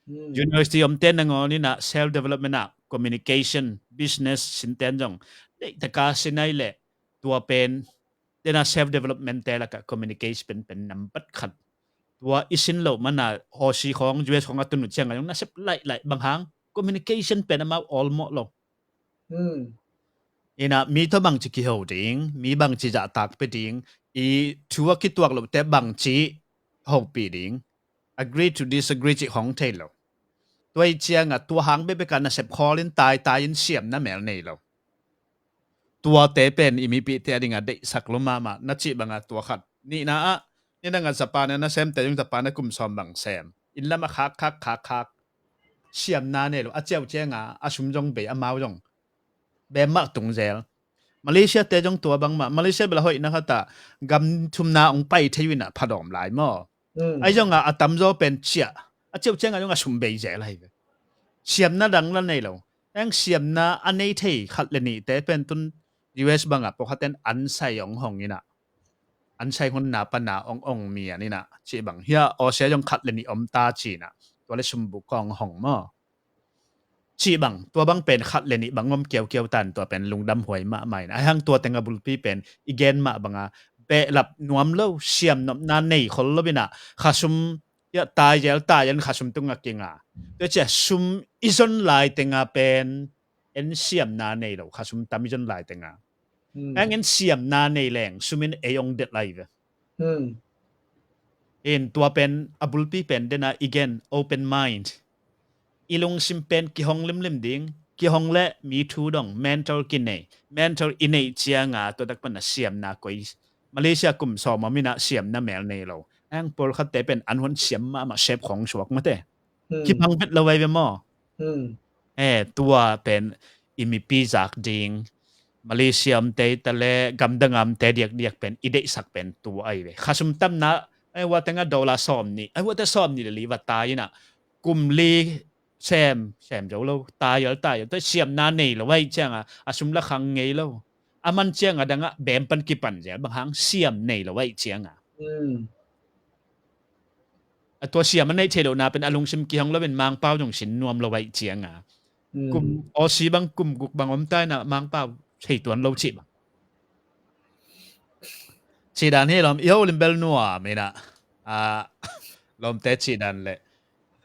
University omte nangawn ina self development a communication, business sinten zong deihtaka sin ai leh Tua pen, tena self development te lakah communication pen, pen nambat khat. Tua i sin loh mana Aussie khawng, U S khawng a tun uh ciangah zong nasep laih laih, bang hang communication pen amau awlmawh lo. Hmm. Ina mi tawh bangci kiho ding, mi bangci zahtak pia ding, i thu a kituak lohte bangci hopih ding, agree to disagree cih hong thei lo. Tua i ciangah tua hang bekbek a nasep khawl in, taitai in, siamna mel nei lo. Tuate pen i mipihte a dingah deihsak lo mahmah, na cih bangah tua khat. Nihna ah, nidangah Japan a nasemte zong Japan a kum sawm bang sem, inn lamah khak khak khak khak, siamna nei lo. A ciau ciangah a sum zong bei, amau zong bem mah tung zel. Malaysia te zong tua bangmah. Malaysia bel a hoihna khatah gam thumna hong pai thei uh inah phadawm lai maw. Hmm. Ahi zongah a tamzaw pen ciah, a ciau ciangah zong a sum bei zel ahi ve. Siamna dang la nei lo. Eng siamna a nei thei khat le nihte pen tun U S bangah pawlkhatten an sai hong hong inah, an sai honna pana hong hong mian inah, cih bang hia, Aussie zong khat le nih om ta ci inah, tua le sumbuk hong hong maw. Cih bang, tua bang pen khat le nih bang om kiaukiau tan, tua pen lungdam huai mahmah inah. Ahi hang tua teng a bulpi pen i gen mah banga behlap nuam lo, siamnopna nei khol lo inah, khasum, ia, taizel taizel in khasum tungah kinga. Tua ciah sum i zon lai tenga pen en siamna nei lo, khasum tam i zon lai tenga. Hmm. Eng en siamna nei leng sum in ei hong delh lai ve. Hmm. In tua pen a bulpi pen dena i gen open mind. I lungsim pen kihong limlim ding, kihong le mi thu dong, mentor kinei, mentor i neih cianga tua tak pana siamna koi. Malaysia kum sawm om inah siamna mel nei lo. Eng pawlkhatte pen an huan siam mahmah, sep khong suak mate. Hmm. Kibang vet lo vai ve maw? Hmm. Eh, tua pen i mipi zak ding, Malaysia om te ta le gamdang om te diakdiak pen i deihsak pen tua ahi ve. Khasum tamna, eh, hua tenga dollar sawm nih, eh, hua te sawm nih le li va tai inah, kum li sem, sem zo lo, taial taial, tua siamna nei lo vai cianga a sum la khang ngei lo. A man cianga dangah bem pan kipan zel, bang hang siam nei lo vai cianga. Hmm. A tua siam a neih thei lohna pen a lungsim kihong lo in Mangpau zong sin nuam lo vai cianga. Hmm. Kum Aussie bang kum guk bang om ta inah Mangpau thei tuan lo cih bang. Cih dan hi lawm, i holim bel nuam inah, a, lawmte cih dan le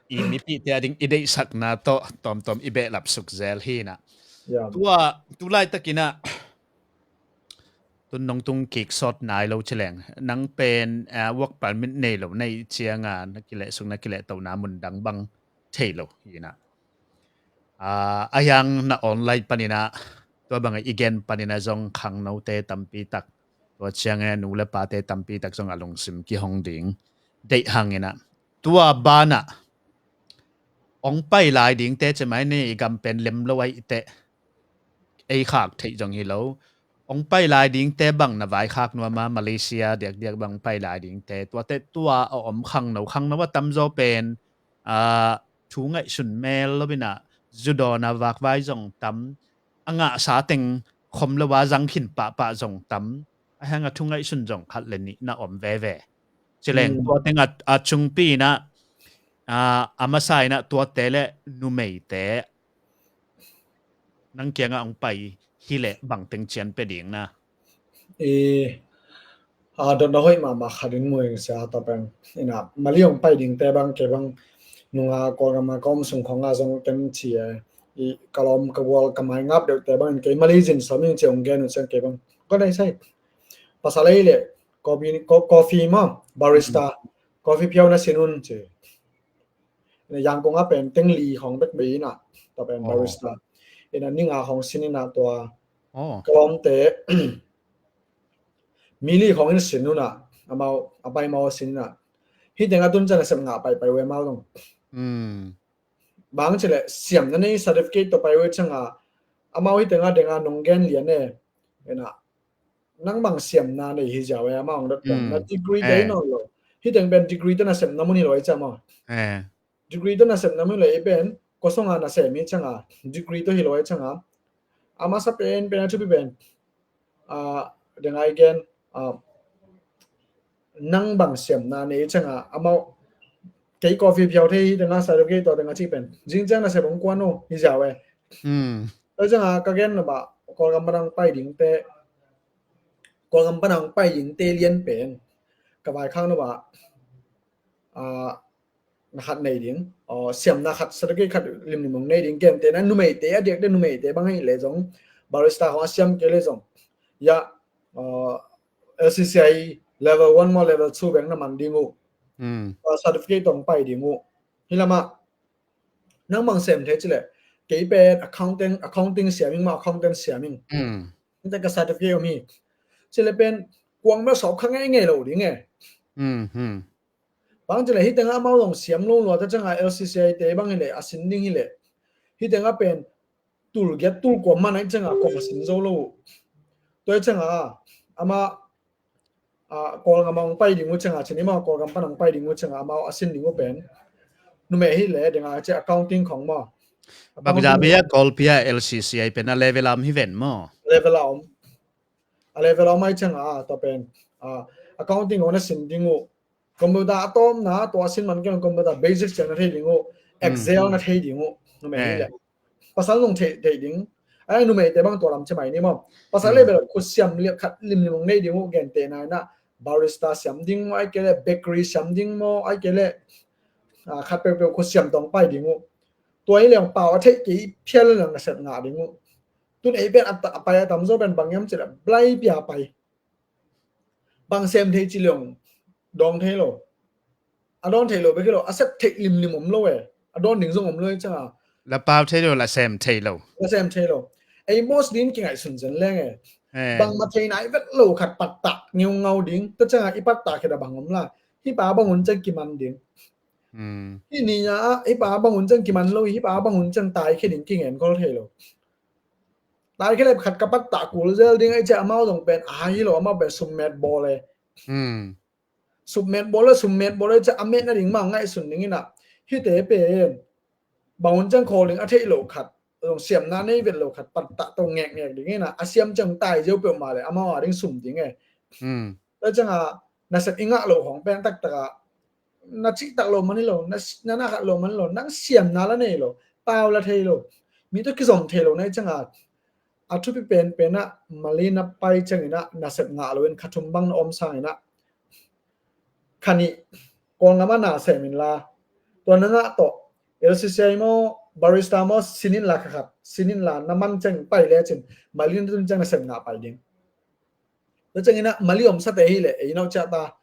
i mipihte a ding i deihsakna tawh tawmtawm i behlap suk zel hi inah. Ya. Tua, tu laitak inah tun nong tung kik sawt nai lo ci leng, nang pen, a, work permit nei lo na hih cianga na kilehsuk, na kilehtona mun dang bang thei lo hi inah. A, ahi hang na online pan inah, tua bangah i gen pan inah zong khangnote tampi tak, tua ciangin nu le pate tampi tak zong a lungsim kihong ding deih hang inah. Tua banah hong pai lai dingte, cemai ni i gam pen lem lo ahi teh, ei khak theih zong hi lo. Hong pai lai dingte bang na vaikhak nuam a, Malaysia diakdiak bang pai lai dingte, tuate tua a om khangno, khangno a tamzaw pen, a, thu ngaihsun mel lo inah, zu dawn a vakvai zong tam, a ngahsa teng khom lo a zang khin pahpah zong tam, ahi hang a thu ngaihsun zong khat le nih na om veve. Ci leng, hmm, tua teng a, a cungpi inah, a, a masa inah tuate le numeite nang kiangah hong pai hi leh bang teng cian pia ding na? I, a, dotna hoih mahmah khat in mu ing sia, tua pen inah Mali hong pai dingte bang, kei bang nunga Kawlgam a ka om sung khawng a zong ken ci e, i ka lawm ka gual ka mai ngap deuhte bang in kei Mali zin sawm ing ci hong gen uh ciang kei bang ka nei sai. Pasal ei le coffee, co-, coffee maw, barista, hmm, coffee phiau na sin un ci. Ina Yangon a pen teng li khawng bek bei inah, tua pen, oh, barista. Ina ni nga khawng sin inah tua, oh, ka lawmte mi li khawng in sin unah, amau a pai mau sin inah. Hih teng a tun ciang a sem ngah paipai uh e amau zong. Hmm. Bang ci leh siamna nei certificate tawh pai uh e cianga, amau hih teng a deng a nong gen lian e. Ina nang bang siamna nei hi ziau e, amau hong dot pen. Hmm. Na degree, eh, dei nawn lo. Hih teng pen degree tawh nasepna mun hi lo e ciang maw. Eh. Degree tawh nasepna mun hi lo e pen, kua song a nasem hi cianga, degree tawh hi lo e cianga. A masa pen, pen a thupi pen, a, deng a i gen, a, nang bang siamna nei cianga, amau kei coffee phiau thei hi, deng a certificate tawh deng a cih pen. Zing ciang nasep hong kuan uh hi ziau e. Hmm. Tua cianga ka gen na bah, Kawlgam a dang pai dingte, Kawlgam pana hong pai dingte lian pen ka vaikhak no ah, ah, na khat nei ding, aw, siamna khat, certificate khat limlim hong nei ding. Gentehna numeite, a diakte numeite bang hi leh zong, barista khong a siam kei leh zong, ya, aw, L C C I level one maw, level two bek na man ding uh. Mm. Aw, certificate tawh hong pai ding uh. Hi lamah nang bang sem thei ci leh, kei pen accounting, accounting siam ing maw, accountant siam ing. Mm. Hita ka certificate om hi. Ci leh pen kuang bel sawp kha ngeingei lo ding e. Mm, mm. Bang ci leh hih tengah amau zong siam lo lua, tua ciangah L C C I te bang hi leh, a sin ding hi leh, hih tengah pen tul giat tul kua man ahih ciangah kong a sin zo lo uh. Tua ahih ciangah amah, ah, Kawlgam ah hong pai ding uh ciangah, ci ni maw, Kawlgam pan hong pai ding uh ciangah amau a sin ding uh pen, numei hi leh ding a ci, accounting khong maw. Bangzah pi a, Kawl pi a, L C C I pen a level a om hi ven maw? Level a om. A level a om ahih ciangah, ah, tua pen, ah, accounting khong na sin ding uh. Computer a tawpna, tua a sin man kei, computer basic ciang na thei ding uh, Excel na thei ding uh, numei hi leh. Pasal zong thei, thei ding. Ai, numeite bang tua lam ci mai ni maw. Pasal level khutsiam lian khat limlim hong nei ding uh, gentehna in ah barista siam ding maw, ahih kei leh bakery siam ding maw, ahih kei leh, ah, khat peuhpeuh khutsiam tawh hong pai ding uh. Tua hi leh hong pau a theih kei phial leh nasep ngah ding uh. Tun ei pen a ta-, a pai a tamzaw pen bang hiam ci leh, blai pia pai. Bang sem thei ci leh hong dawng thei lo. A dawn thei lo bek hi lo, a sep theih limlim om lo e. A dawn ding zong om lo e ciangah. La pau thei lo, la sem thei lo. La sem thei lo. Ei boss din kingaihsun zen leng e. Eh. Bangmah thei nai vet lo khat pattah ngeungau ding. Tua ciangah i pattah khit a bang om la. Hih pa bang hun ciang kiman ding. Hmm. Hih ni a, hih pa bang hun ciang kiman lo, hih pa bang hun ciang tai khia ding kingen khol thei lo. Tai khia leh khat ka pattah kul zel ding ahih ciang amau zong pen, a hi lo, amau pen summet bawl e. Hmm. Summet bawl e, summet bawl e, ciang a metna ding mah ngaihsun ding in ah. Hihte pen bang hun ciang khawl ding a theih loh khat, zong siamna nei vet loh khat, pattah tawh ngekngek ding in ah, a siam ciang tai ziau peuhmah leh amau a ding sum ding e. Hmm. Tua ciangah nasep i ngah loh khong pen taktak ah, na cihtak lo man hi lo, na, na, na khat lo man hi lo, nang siamna la nei lo, pau la thei lo, mi tawh kizom thei lo na hih ciangah, a thupi penpen ah Mali na pai ciangin ah nasep ngah loin kha thum bang na om sangin ah, kha nih Kawlgam ah na sem inla, tua na ngah tawh L C C I maw, barista maw, sin inla, kha khat sin inla, na man ciang pai lecin Mali na tun ciang nasep ngah pai ding. Tua ciangin ah Mali omsate hi leh ei nauhciah ta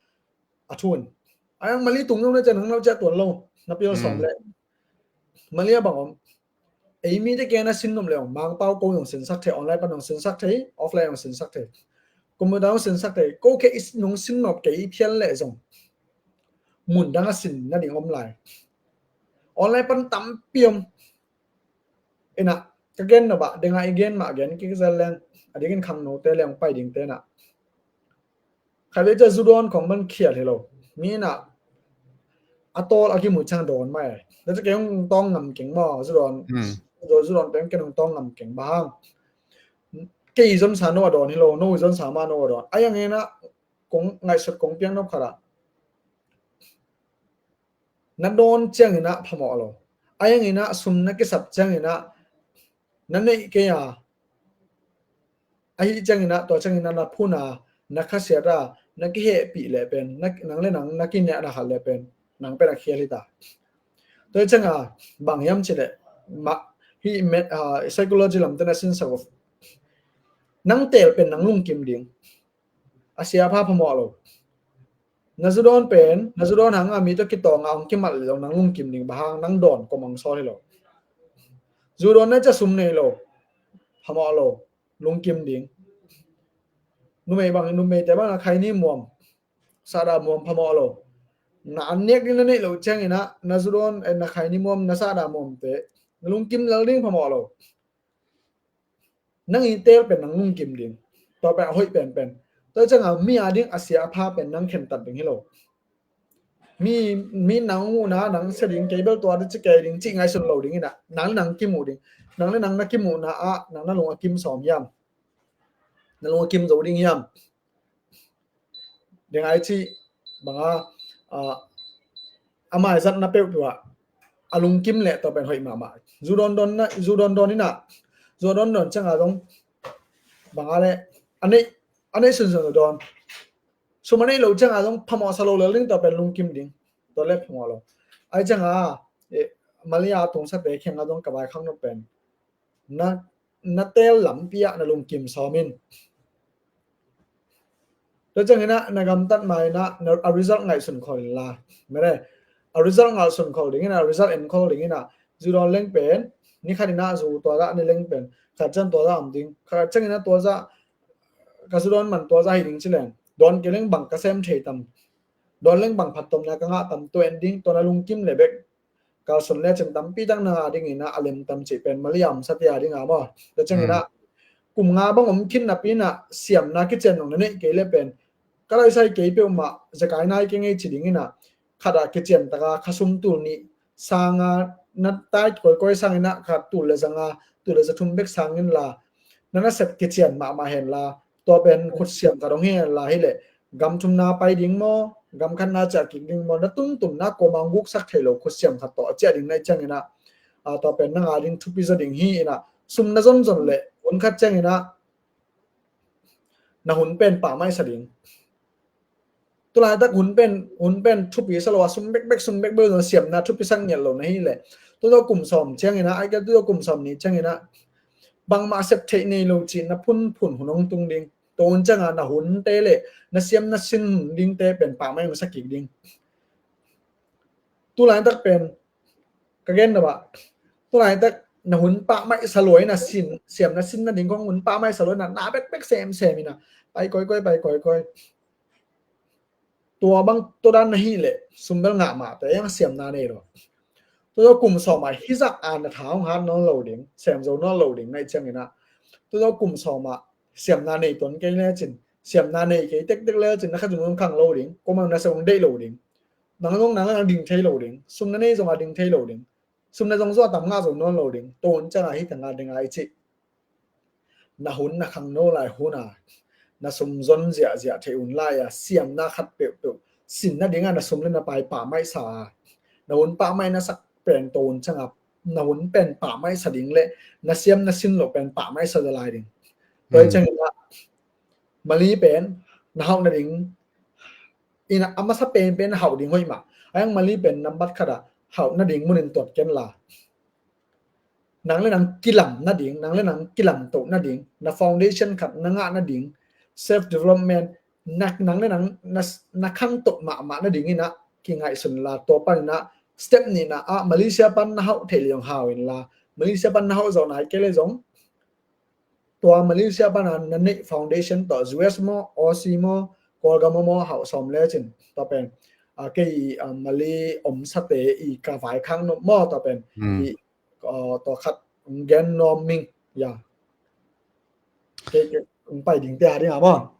a thu in, a yang Mali tung zo na ciang nang nauhciah tuan lo, na pial sawm leh. Mali a bang om, ei mite kiang na sin nop leh hong, Mangpau ko hong sinsak thei, online pan hong sinsak thei, offline hong sinsak thei, computer hong sinsak thei, ko kei i nong sin nop kei i phial leh zong mun dang a sin nading om lai. Online pan tampi om. Inah ka gen nop ah, dengah i gen mah gen kik zel leng, a dingin khangnote leng pai dingte inah, khatvei ciah zudawn khong man khial hi lo. Mi inah a tawl a kimu ciang dawn mah e. Tua ciah kei hong tawng ngam keng maw, zudawn. Zudawn, zudawn peng ken hong tawng ngam keng, bang hang, kei i zonsa no a dawn hi lo, no i zonsa mah no a dawn. A yang inah kong ngaihsut kong piak nop khat ah, na dawn ciangin ah phamawh lo. A yang inah sum na kisap ciangin ah na neih kei a, ahi ciangin ah tua ciangin ah na phun a, na khasiat a, na kihehpih leh pen, na, nang le nang na kiniah na khat leh pen, nang pen a khial hi ta. Tua hi ciangin bang hiam cih leh, mah, hih met, ah, psychology lamte na sinsak uh, nang teel pen nang lungkim ding. A sia pha phamawh lo. Na zudawn pen, na zudawn hang a mi tawh kitawng a hong kimat leh zong nang lungkim ding, bang hang, nang dawn kom hong sawl hi lo. Zudawn na ciah sum nei lo, phamawh lo, lungkim ding. Numei bang, numeite bang na khaini muam, sahdah muam, phamawh lo. Na an nek ding na neih loh ciangin ah na zudawn, eh, na khaini muam, na sahdah muamte na lungkim lel ding, phamawh lo. Nang i teel pen nang lungkim ding. Tua pen a hoih penpen. Tua ciangin mi a ding a sia a pha pen nang khentat ding hi lo. Mi, mi nang muhna nang sia ding, kei bel tua ding ci kei ding cih ngaihsun lo ding inah, nang le nang kimuh ding. Nang le nang na kimuhna ah nang na lung a kim sawm hiam? Na lung a kim zo ding hiam? Ding ai cih bang a, ah, a maizatna peuhpeuh ah a lungkim leh tua pen hoih mahmah. Zu dawndawn na, zu dawndawn inah, zu dawndawn ciangin zong bang a leh, a neih, A neih sunsun dawn. Sum a neih loh ciangah zong phamawh sa lo lel ding, tua pen lungkim ding. Tua le phamawh lo. Ahi ciangah, eh, Malaysia a tungsate kiangah zong ka vaikhak nop pen, na, na teel lampi ah na lungkim sawm in. Tua ciangin ah na gamtat ma-in ah na, a result ngaihsun khol in la. Mene, a result ngaihsun khol dingin ah, a result en khol dingin ah, zu dawn leng pen, ni khat in ah zu tua zah ni leng pen, khat ciang tua zah om ding. Khat ciangin ah tua zah, ka zu dawn man tua zah hi ding ci leng, dawn kei leng bang ka sem thei tam, dawn leng bang phattuamna ka ngah tam, tua en ding, tua na lungkim le bek kalsuan lecin tampi tak na ngah dingin ah a lem tam cih pen Malaysia a om sate a ding a maw. Tua ciangin ah kum nga bang om khin napi in ah siamna kician nong na neih kei le pen, ka laisai kei peuhmah zekai nai kei ngei ci dingin ah, khat ah kician taka kha sum tul nih sanga na tai kawikawi sangin ah kha tul le zanga, tul le za thum bek sangin la, na nasep kician mahmah hen la, tua pen khutsiam khat hong hi hen la, hi leh gam thumna pai ding maw, gam khatna ciah kik ding maw, na tuntunna kuamah hong guksak thei lo khutsiam khat tawh a ciah ding na hih ciangin ah, a, tua pen na ngah ding thupi zaw ding hi in ah, sum na zonzon leh hun khat ciangin ah na hun pen pahmaih sa ding. Tulaitak hun pen, hun pen thupi sa lo a, sum bekbek, sum bekbek zong siamna thupi sak ngiat lo na hi leh, tua kum sawm ciangin ah, ai ka tua kum sawm nih ciangin ah bangmah sep theih nei lo cih na phunphun hun hong tung ding. Tua hun ciangah na hunte le na siam na sin hun dingte pen pahmaih hong sa kik ding. Tulaitak pen ka gen na bah, tulaitak na hun pahmaih sa luai na sin, siam na sin na ding kong hun pahmaih sa luai na, na bekbek semsem in ah pai kawikawi, pai kawikawi. Tua bang tua dan na hi leh sum bel ngah mah te, a iang siamna nei lo. Tua kum sawm ah hizah a na tha hong hat nawn lo ding, sem zo nawn lo ding na hih ciangin ah, tua kum sawm ah siamna nei tuan kei lecin, siamna nei kei tektek lecin na kha zong khang lo ding, kuamah na sa hong deih lo ding. Nang zong nang le nang ding thei lo ding, sum na nei zong a ding thei lo ding, sum na zong zuah tam ngah zo nawn lo ding. Tua hun ciangah hih tangah ding a i cih, na hun na khangno lai hun a na sum zon ziahziah theih hun lai a, siamna khat peuhpeuh sin nading a na sum le na pai pahmaih sa a, na hun pahmaih na sak pen tua hun ciangah na hun pen pahmaih sa ding le na siam na sin lo pen pahmaih sa zaw lai ding. Tua hi ciangin ah Mali pen na hauh nading in ah, a masa penpen hauh ding hoih mah. A iang Mali pen nambat khat ah hauh nading munin tuat ken la, nang le nang kilam nading, nang le nang kilamtoh nading, na foundation khat na ngah nading, self development, na, nang le nang na, na khangtoh mahmah nading in ah kingaihsun la, tua pan in ah step nihna ah Malaysia pan na hauh theih le zong hau in la, Malaysia pan na hauh zawh nai kei le zong tua Malaysia pan a na neih foundation tawh U S maw, Aussie maw, Kawlgam maw hauh sawm lecin, tua pen, a, kei, a, Mali om sate i ka vaikhak nop maw, tua pen i, a, tua khat gen nuam ing. Ya, kei, kei hong pai ding te a ding a maw.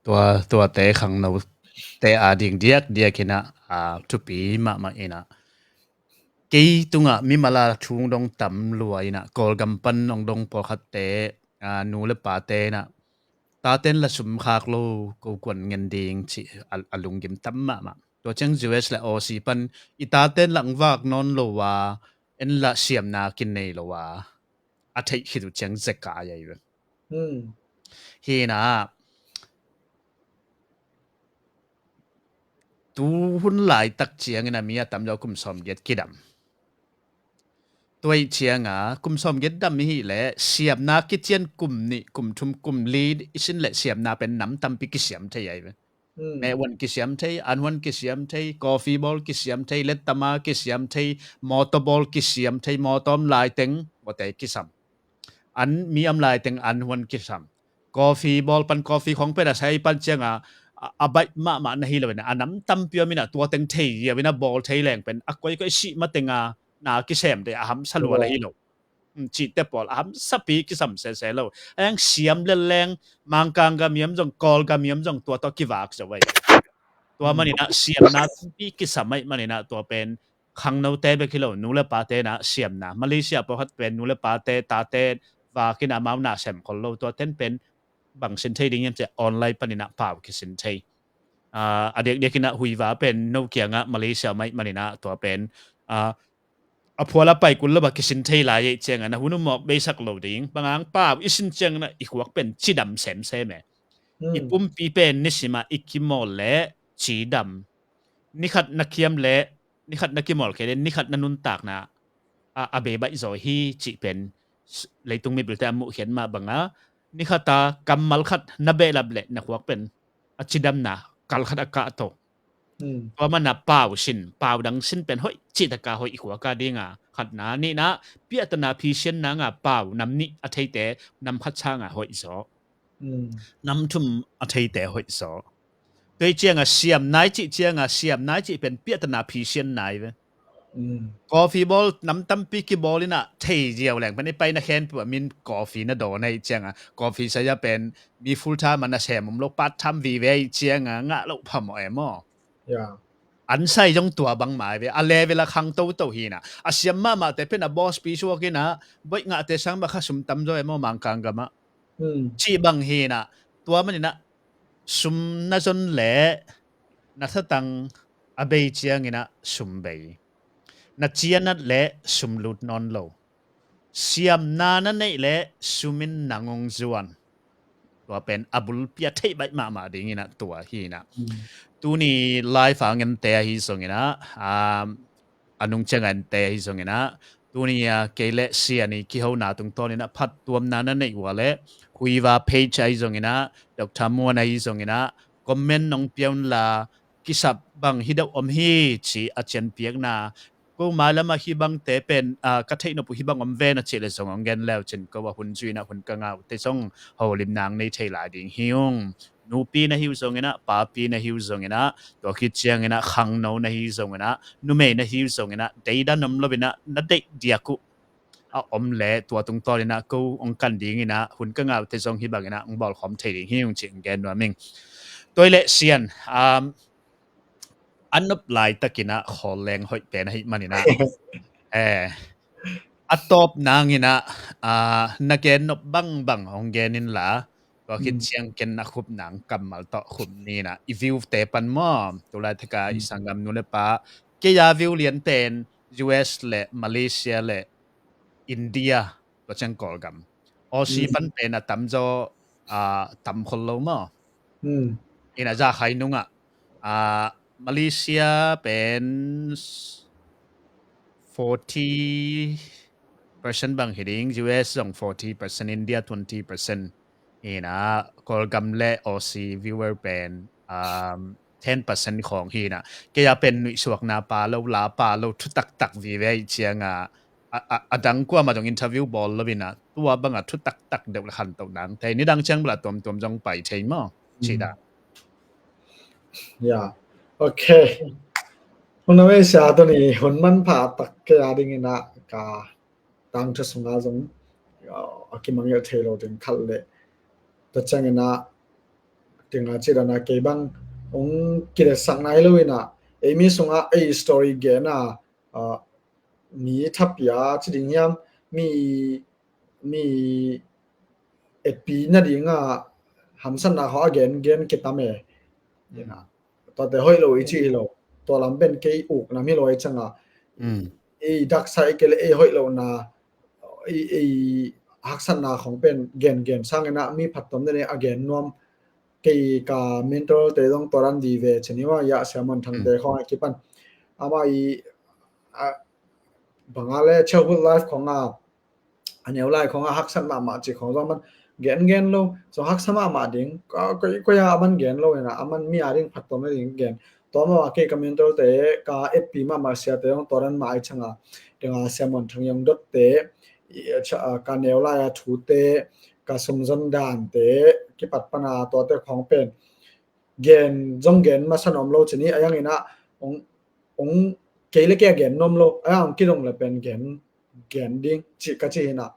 Tua, tuate khangno te a ding diakdiak in ah, a, thupi mahmah in ah, kei tungah mimal a thu dong tam lua in ah, Kawlgam pan hong dong pawlkhatte, a, nu le pate in ah, taten la sum khak lo ko kuan ngen ding cih a, a lunggim tam mahmah. Tua ciang U S le Aussie pan i taten la hong vak nawn lo a, en la siamna kinei lo a, a theih khit uh ciang zekai ahi ve. Hi in ah, tu hun laitak ciangin a mi a tamzaw kum sawmgiat kidam. Tua ih cianga kum sawmgiat dam i hih leh siamna kician kum nih, kum thum, kum li i sin leh siamna pen nam tampi kisiam thei ahi ve. Mehhuan kisiam thei, anhuan kisiam thei, coffee bawl kisiam thei, lettama kisiam thei, mawtaw bawl kisiam thei, mawtaw om laiteng mawtaw kisam. An mi om laiteng anhuan kisam. Coffee bawl pan coffee khong pen a sai pan cianga a, a baih mahmah na hi lo in a, a nam tampi om in a, tua teng thei ziau in a bawl thei leng pen a koikoi sih mateng a na kisem te a hamsa lua na hi lo. Cihte pawl a hamsapi kisam sese lo. A iang siam leleng Mangkang gam hiam zong, Kawl gam hiam zong tua tawh kivak zo ahi. Tua manin a siamna tampi kisam ahi manin a tua pen khangnote bek hi lo, nu le pate na siamna. Malaysia pawlkhat pen nu le pate, tate vakin amau na sem khol lo, tua ten pen bang sin thei ding hiam cih online panin a pau kisin thei. A diakdiakin a huiva pen no kiangah Malaysia mah ahi manin a tua pen a phual a pai kul lo a kisin thei lai ei ciangin a hun uh mawk beisak lo ding. Bang hang pau i sin ciangin a i khuak pen cidam semsem e. I pumpi pen nisim a i kimawl le cidam. Nikhat na kiam le nikhat na kimawl kei le nikhat na nuntakna a, a bei baih zaw hi cih pen leitung mipilte a muhkhiat mah banga nikhat a kammal khat na behlap le na khuak pen a cidamna kal khat a kah to. Tua mana pau sin, pau dang sin pen hoih cih taka hoih i khuak a dinga khatna, nihna piahtana phisian nanga pau nam nih a theite nam khat sanga hoih zaw. Nam thum a theite hoih zaw. Tua hi cianga siam nai cih cianga siam nai cih pen piahtana phisian nai ve. Coffee bawl nam tampi kibawl ina thei ziau leng pen i paina khenpeuh a min coffee na dawn ahi cianga coffee saya pen mi full time a na sem om lo part time vive ahi cianga ngah loh phamawh e maw? An sai zong tua bang mai ve a level a khang toto hina a siam mahmahte pen a boss pi suak ina boih ngahte sang bang kha sum tam zaw e maw Mangkang gamah? Cih bang hina tua manina sum na zon le na thatang a bei ciangina sum bei. Na cianat le sum lut nawn lo. Siamna na neih le sum in nang hong zuan. Tua pen a bulpi a theih baih mahmah dingina tua hina. Tuni live a ngente ahi zongina a nung cianga ente ahi zongina tuni a kei le Sian i kihona tungtawnina phattuamna na neih ua le Huiva page ahi zongina Doctor Muan ahi zongina comment nong pia unla kisap bang hi deuh om hi ci a cianpiakna ko mai lamah hi bangte pen ka theih nop uh hi bang om ve na cih le zong hong gen leu cin ko a hun zuina hun ka ngah uh te zong holim nang nei thei lai ding hi ung. Nupi na hi uh zongina papi na hi uh zongina tua khit ciangina khangno na hi zongina numei na hi uh zongina deidan om loina na deih diak uh a om le tua tungtawnina ko hong kan dingina hun ka ngah uh te zong hi bangina hong bawlkhawm thei ding hi ung cih hong gen nuam ing. Tua hi le Sian a nop laitakina khawl leng hoih pen ahi manina a tawp nangina na gen nop bangbang hong gen inla tua khit ciang ken a khup nang kammal tawh khup nina i view te pan maw tulai theka i sanggam nu le pa kei a view lian pen U S le Malaysia le India tua ciang Kawlgam Aussie pan pen a tamzaw a tam khol lo maw? Ina za khai nungah a Malaysia pen forty percent bang hi ding, U S zong forty percent, India twenty percent. Ina Kawlgam le Aussie viewer pen um, ten percent khawng hi ina kei a pen nuihsuakna pa lo la pa lo thutaktak vive ahi cianga a dang kuama zong interview bawl lo ina tua banga thutaktak deuh le khantoh nang thei nidang ciang bala tuamtuam zong pai thei maw? Cih dah. Ya. Okay. Hun a mesia tuni hun manpha tak kei a dingina ka tangthu sunga zong a kimangngilh thei lo ding khat le tua ciangina tinga cidana kei bang hong kiletsakna hi lo ina ei mi sunga ei story gena mi thapia ci ding hiam mi mi etpi nadinga hamsatna khaw a gen gen kitam e. Tuate hoih lo i ci hi lo tua lam pen kei uk nam hi lo i canga ei daksa i kele ei hoih lo na ei haksatna khong pen gen gen sangina mi phattom dene a gen nuam kei ka mentor te dong toran di ve cheniwa ya Siamon Thangte khong a kipan ama i banga le childhood life khong a a neu lai khong a haksat mahmah ci khong zong man gen gen lo zong haksa mahmah ding ko ya a man gen lo ina a man mi a ding phattom na ding gen tua ma kei ka mentor te ka etpi mahmah siate zong toran mah i canga dinga Siamon Thang Yong Dot te ka neu lai a thu te ka sumzon dan te kipat pana tuate khong pen gen zong gen masa nom lo cini a yang ina ong kei le kei a gen nom lo a yang kidong le pen gen gen ding ci ka ci hina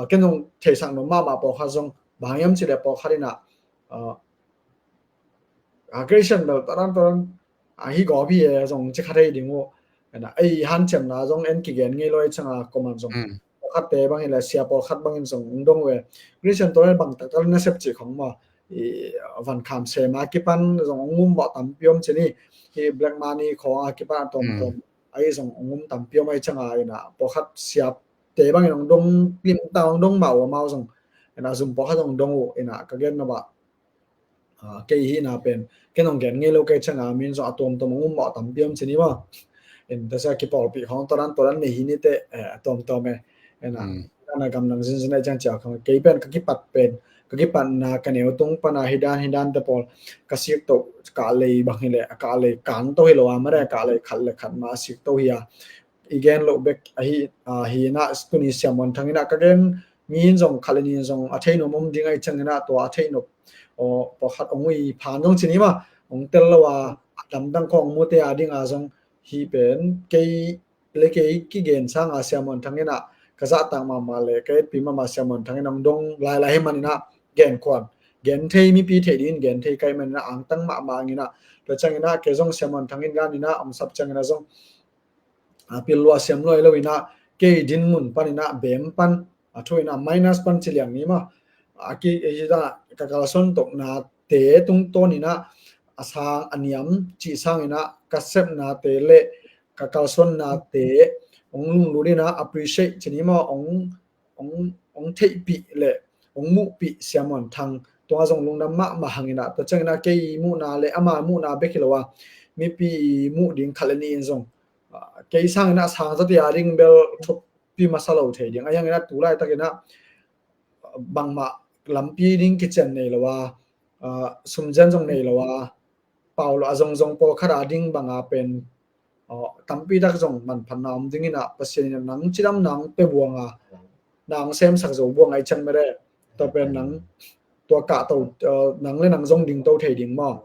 ken zong theisak nom mahmah pawlkhat zong bang hiam ci le pawlkhat ina a Christian bel taran taran a hi gawp hi e zong ci khat hei ding uh ei hanciamna zong en kigen ngei lo ei canga koman zong pawlkhatte bangin le sia pawlkhat bangin zong ung dong uh e Christian tawlen bang taktak nasep cih khong maw van kham sema kipan zong ung um mawh tampi om cini hi black money khong a kipan a tom tom ahi zong hong um tampi om ahi cianga, ina pawlkhat siapte bangin hong dong limta, hong dong mah uh, amau zong ina zum pawlkhat hong dong uh, ina ka gen na bah, ah, kei hihna pen ken hong gen ngei lo kei cianga, min zong a tuamtuam hong um mawh tampi om ci ni maw. In ta sia kipawlpih khawng tua dan tua dan nei hi ni teh, eh, a tuamtuam e. Ina, mm, na gam nang zinzin a i ciang cia khawng kei pen ka kipat pen, ka kipatna ka neu tung pana hi dan hi dan te pawl ka sik to, ka lei bang hi le, ka lei kang to hi lo a, mare ka lei khat le khat ma a sik to hi a. I gen lo bek ahi, ah, hi na, tuni Sia Muan Thang ina ka gen mi in zong khat le ni in zong a thei nuam om ding ahi ciang ina tua a thei nuam, aw, pawlkhat hong ui phan zong ci ni maw, hong tel lo a, a damdang khawng mute a dinga zong hi pen kei le kei kigen sanga Sia Muan Thang ina ka zahtak mahmah le ka etpi mahmah Sia Muan Thang ina hong dong lailai hi man ina gen khuan, gen thei mipi thei dingin gen thei kai man ina angtang mahmah ang ina, tua ciang ina kei zong Sia Muan Thang in gan ina hong sap ciang ina zong, a, pil lua siam lua lo ina kei din mun pan ina bem pan, a thu ina minus pan ci liang ni maw. A ki, a ki da ka kalsuan tokna te tungtawn ina a sang a niam cih sang ina ka sepna te le ka kalsuanna te hong lunglut ina appreciate ci ni maw, hong, hong, hong theihpih le hong muhpih Sia Muan Thang tunga zong lungdam mahmah hang ina, tua ciang ina kei muhna le ama muhna bek hi lo a, mipi muh ding khat le ni in zong, ah, kei sang ina sang zati a ding bel thupi masa lo thei ding. A hiang ina tu laitak ina bangmah lampi ding kician nei lo a, ah, sumzian zong nei lo a, pau lo a zong zong pawlkhat a ding banga pen, ah, tampi tak zong manphatna om ding ina Pasian ina nang cidam nang pe buanga, nang semsak zo buanga i ciang mare. Tua pen nang tua kah to, ah, nang le nang zong ding to thei ding maw.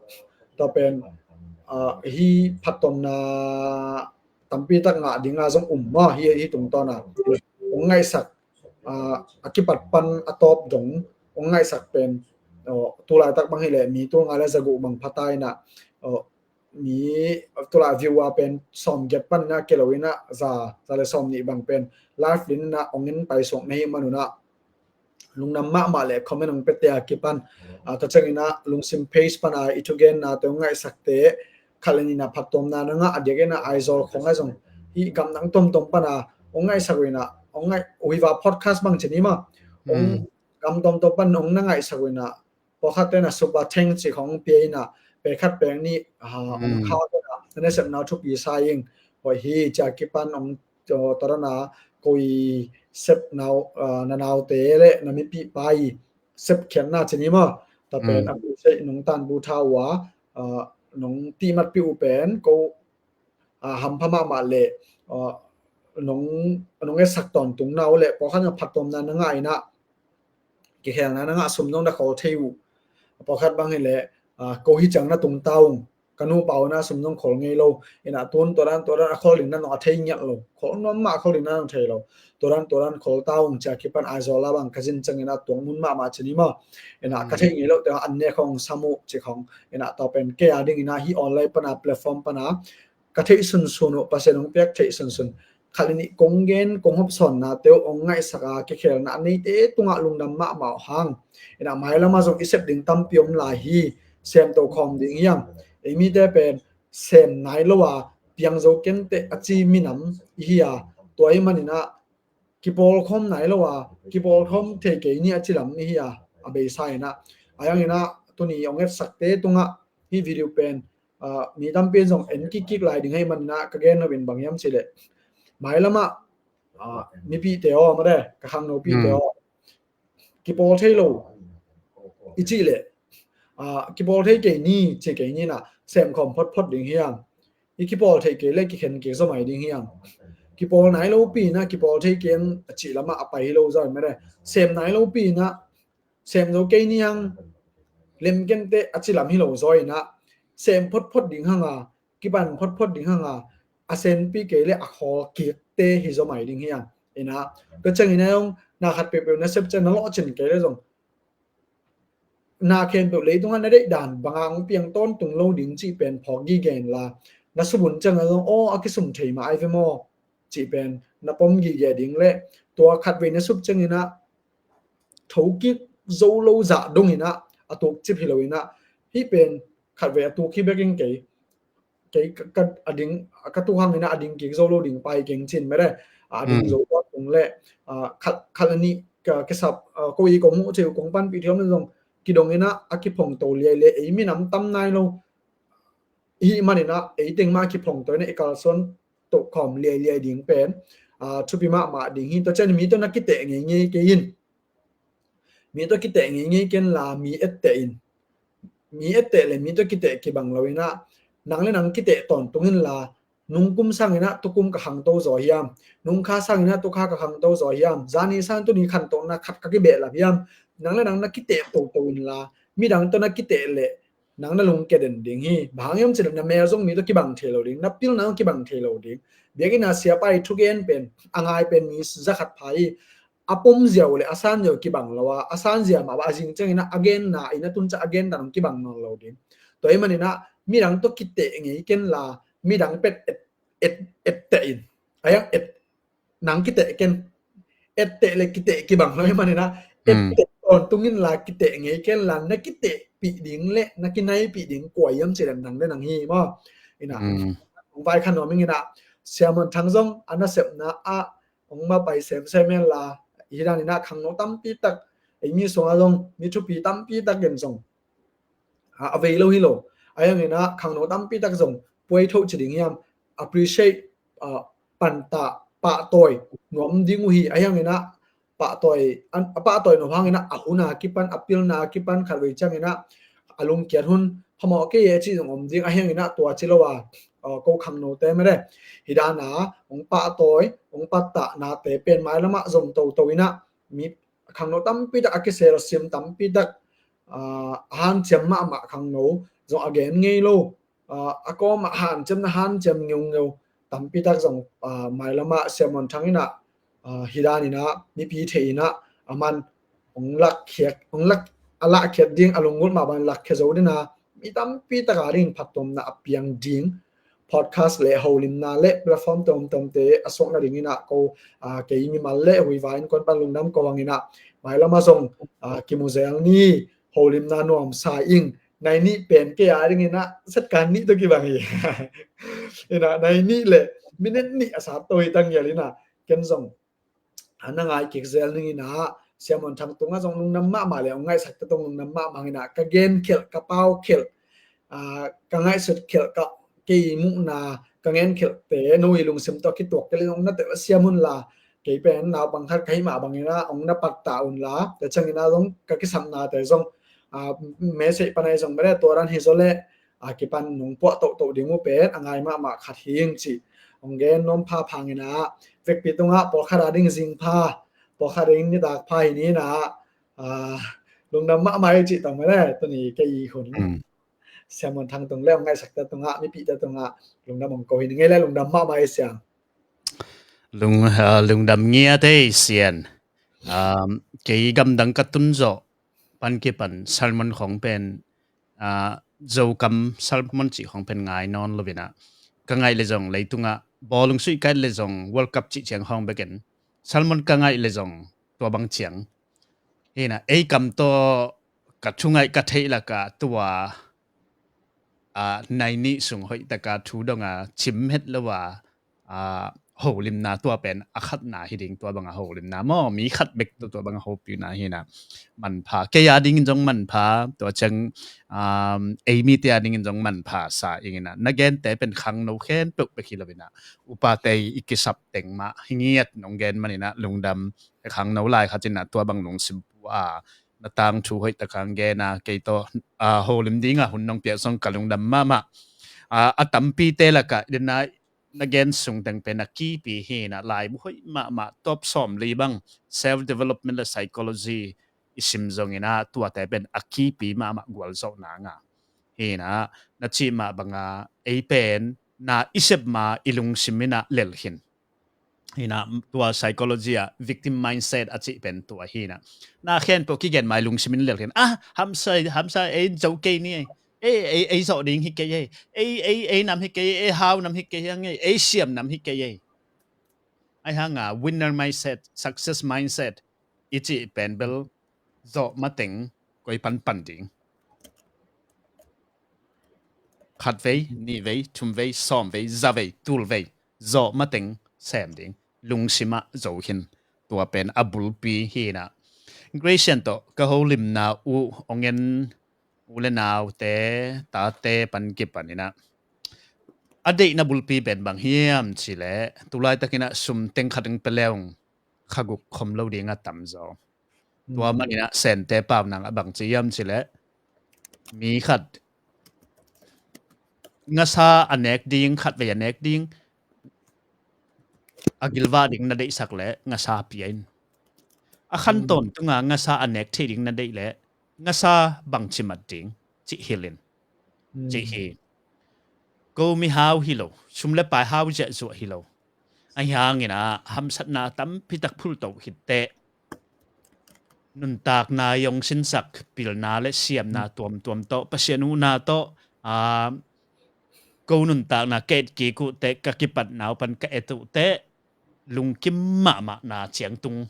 Tua pen, ah, hi phattuamna tampi tak ngah dinga zong um maw, hi, hi tungtawna hong ngaihsak, ah, a kipat pan a tawp dong hong ngaihsak pen, aw, tu laitak bang hi le mi tul nga le za guh bang phata ina, aw, mi tu lai view a pen sawm giat pan ina kei lo ina za, za le sawm nih bang pen live lin ina hong in pai suak na hi man ina lungdam mahmah le comment hong pete a kipan, ah, tua ciang ina Lungsim page pana i thugenna te hong ngaihsakte khat le ni ina phattuamna na ngah a diak ina Aizawl khawng a zong hi gam nang tuamtuam pana hong ngaihsak uh ina, hong ngaih uh hi va podcast bang ci ni maw. Hong, mm, gam tuamtuam pan hong na ngaihsak uh ina pawlkhat te na super thanks ci khawng pia ina, pek khat pek nih, ah, hong, mm, kha ina na nasepna thupi sa ing. Hoih hi cia kipan hong, tua, tua dana koi sep nau, ah, na naute le na mipi pai sep khiatna ci ni maw. Tua pen, mm, a pu sei nong tan bu tha uh a, ah, nong tihmat pi uh pen ko, ah, hampha mahmah le, ah, nong, nong etsak tawntung nau le pawlkhat na phattuamna na ngah ina kikhelna na ngah sum zong na khol thei uh. Pawlkhat bang hi le, ah, ko hi ciang na tung ta ung, ka nu pau na sum zong khol ngei lo. Ina tun tua dan, tua dan a khol ding na nong a thei ngiat lo. Khol nuam mah a khol ding na nong thei lo. Tua dan, tua dan khol ta ung cia kipan Aizawl a bang ka zin ciang ina tuang mun mahmah ci ni maw. Ina ka, mm, thei ngei lo te an ne khawng sam uh ci khawng. Ina tua pen kei a ding ina hi online pana platform pana ka theih sunsun uh, Pasian hong piak theih sunsun khat le nih kong gen, kong hopsawnna te uh hong ngaihsak a kikhelna a neite tungah lungdam mahmah uh hang. Ina mailam a zong i sep ding tampi om lai hi, sem to khawm ding hi hang. Ei mite pen sem nai lo a piang zo kei teh a ci minam i hi a, tua ahih man ina kipawl khawm nai lo a kipawl khawm thei kei ni a ci lam i hi a, a beisa ina. A hiang ina tuni hong etsakte tungah hi video pen, ah, mi tampi in zong en kikkik lai ding ahih man ina ka gen lo in bang hiam ci le, mailam ah, ah, mipite aw, mare ka khangno pite, hmm, aw, kipawl thei lo i cih le, ah, kipawl thei kei ni ci kei ni ina sem khawm photphot ding hi hang. I kipawl thei kei le kikhen kik zaw mai ding hi hang. Kipawl nai lo pi ina kipawl thei kei a cih lamah a pai hi lo zaw in mare. Sem nai lo pi ina sem zo kei ni hang, lem kei teh a ci lam hi lo zaw ina sem photphot ding hang a, kipan photphot ding hang a, a senpi kei le a khawl kik te hi zaw mai ding hi hang. Ina tua ciang ina zong na khat peuhpeuh na sep ciang na lawhcin kei le zong na khempeuh leitungah na deih dan banga hong piang tawntung lo ding cih pen phawk gige inla, na sum un ciang a zong aw a kisum thei mah ai ve maw cih pen na pom gige ding le, tua khatvei na sum ciang ina thokik zo lo zah dong ina a tukcip hi lo ina, hih pen khatvei a tuk hi bek in kei kei ka, ka, a ding, ka tu hang ina a ding kik zo lo ding pai keng cin mede, a ding zo lo kong le, a, khat, khat a nih ka, ka sap, a, ko i kong mu ceu kong panpih thiam le zong, kidong ina a kiphong to liai le, ei minam tam nai lo. Hi man ina, ei teng ma kiphong to ina i kalsuan to khawm liai liai ding pen, a, thupi mahmah ding hi, to cian mi to na kiteh ngei ngei kei in. Mi to kiteh ngei ngei ken la mi etteh in. Mi etteh le mi to kiteh kibang lo ina, nang le nang kiteh tawntung in la, nungkum sang ina tukum ka khangto zaw hiam, nungkha sang ina tukha ka khangto zaw hiam, zani sang tuni khantohna khat ka kibehlap hiam, nang le nang na kiteh toto in la, midang to na kiteh le nang na lungkia den ding hi. Bang hang hiam cih le na mel zong mi to kibang thei lo ding, na pilna zong kibang thei lo ding. Biakinn a siapa i thugen pen, a ngai pen mi zakhat pha hi. A pom ziau le a san ziau kibang lo a, a san ziau mah ba a zing ciang ina a genna, ina tun ciang a genna nong kibang nawn lo ding. Tua hi man ina midang to kiteh ngei ken la, midang pen et, et, etteh in. A yang et, nang kiteh ken. Etteh le kiteh kibang lo hi man ina, etteh tawntung in la kiteh ngei ken la, na kitehpih ding le na kinaipih ding kua hiam cih le nang le nang hi maw. Ina, hong vai khan nuam ing ina, Sia Muan Thang zong a nasepna ah hong ma pai semsem hen la, hi dan ina khangno tampi tak, ei mi sungah zong mi thupi tampi tak in zong, a, a vei lo hi lo. A yang ina khangno tampi tak zong puai tho ci ding hiam, appreciate, a, pantah, pahtawi nuam ding uh hi. A yang ina pahtawi, a pahtawi nuam hang ina a hun a kipan, a pilna a kipan khat vei ciang ina a lungkiat hun phamawh kei e ci zong om ding. A yang ina tua ci lo a, a, ko khangnote mede, hi dan a hong pahtawi, hong pattahnate pen mailam ah zom toto ina, mi khangno tampi tak a kisel sim tampi tak, a, a hanciam mahmah khangno zong a gen ngei lo, a, a kawm ah hanciamna hanciam ngeungeu tampi tak zong, a, mailam ah Sia Muan Thang ina, a, hi dan ina mipi thei ina a man hong lakkhiat, hong lak, a lahkhiat ding, a lunggulh mah bang lakkhia zo ding a, mi tampi tak a dingin phattuamna a piang ding podcast le holimna le platform tomtomte a suakna ding ina ko, a, kei mimal le huivai in kon pan lungdam ko hang ina, mailam ah zong, a, kimu zel ni, holimna nuamsa ing, nai nih pen kei a ding ina setkan nih to kibang hi. Ina nai nih le minute nih a sat to hi tang hial ina, ken zong a na ngai kik zel ning ina, Sia Muan Thang tungah zong lungdam mahmah le, hong ngaihsakte tawh lungdam mahmah ina, ka genkhelh, ka paukhelh, a, ka ngaihsutkhelh, ka kei muhna, ka ngenkhelhte no i lungsim tawh kituak kei le zong na tel a siam un la, kei pen naupang khat ka hih mah bang ina hong na pattah un la, tua ciang ina zong ka kisapnate zong, a, message pan ahi zong mede, tua dan hi zaw le, a, kipan nong puah tohtoh ding uh pen a ngai mahmah khat hi ing cih hong gen nuam pha phang ina, vekpi tungah pawlkhat a ding zing pha, pawlkhat a ding nitak pha hi ni ina, a, lungdam mahmah hi cih tawm mede, tuni kei i hun. Sia Muan Thang tung le hong ngaihsakte tungah, mipite tungah lungdam hong ko hi ni ngei le, lungdam mahmah hi Sia. Lung, a, lungdam ngiat ei Sian. A, kei gamdang ka tun zawh pan kipan sermon khong pen, a, Zokam sermon cih khong pen ngai nawn lo ina, ka ngaih le zong leitungah bawlung suih kai le zong World Cup cih ciang khong bekin sermon ka ngaih le zong tua bang ciang. Hi ina, ei kam tawh ka thungaih ka theih lakah tua, a, nai nih sung hoih taka thu dong a cim het lo a, a, holimna tua pen a khatna hi ding, tua banga holimna maw, mi khat bek tua, tua banga hopihna hi ina, manpha, kei a dingin zong manpha, tua ciang, um, ei mite a dingin zong manpha sa ing ina, na gente pen khangno khempeuh bek hi lo ina, upate i kisap teng mah hi ngiat nong gen man ina, lungdam, khangno lai khat ina tua bang lungsim pua a, na tangthu hoih taka hong gen a, kei tawh, a, holim dinga hun nong piak zong ka lungdam mahmah. A, a tampite lakah ina, na gen sung teng pen a kipi hi ina, laibu hoih mahmah, top sawmli bang, self development le psychology i sim zong ina, tuate pen a kipi mahmah gualzawhna nga. Hi ina, na cih mah banga ei pen na i sep ma i lungsim ina lel khin. Hi ina, tua psychology ah victim mindset a cih pen tua hi ina. Na khempeuh kigen ma i lungsim in lel khin. Ah, hamsa, hamsa, ei zo kei ni ei. Ei, ei, ei zawh ding hi kei ei. Ei, ei, ei nam hi kei ei. Ei hau nam hi kei ei. Ei siam nam hi kei ei. Ahi hanga winner mindset, success mindset i cih pen bel zawh mateng koi pan pan ding. Khat vei, nih vei, thum vei, sawm vei, za vei, tul vei zawh mateng sem ding lungsimah zo khin. Tua pen a bulpi hi inah, Gracian tawh ka holimna uh ong en u le naute, tate pan kipan inah a deihna bulpi pen bang hiam cileh, tulaitakinah sum teng khat ong pia leung kha guk khom lo ding a tamzaw. Tua maninah Sente pau nang a bang ci hiam cileh, mi khat ngasa a nek ding, khat vei a nek ding, a gilvah ding na deihsak leh ngasa pia in. A khan tawntunga ngasa a nek theih ding na deih leh ngasa bangci mat ding cih hilh in. Cih hi. Ko mihau hi lo, sum le pai hau ziahzuah hi lo. Ahi hanginah hamsatna tampitak phulto khitteh nuntakna i ong sinsak pilna le siamna tuamtuam tawh, Pasian huhna tawh, aa, ko nuntakna ka et kik uhteh, ka kipat naupan ka et uhteh lungkim mahmahna ciangtung.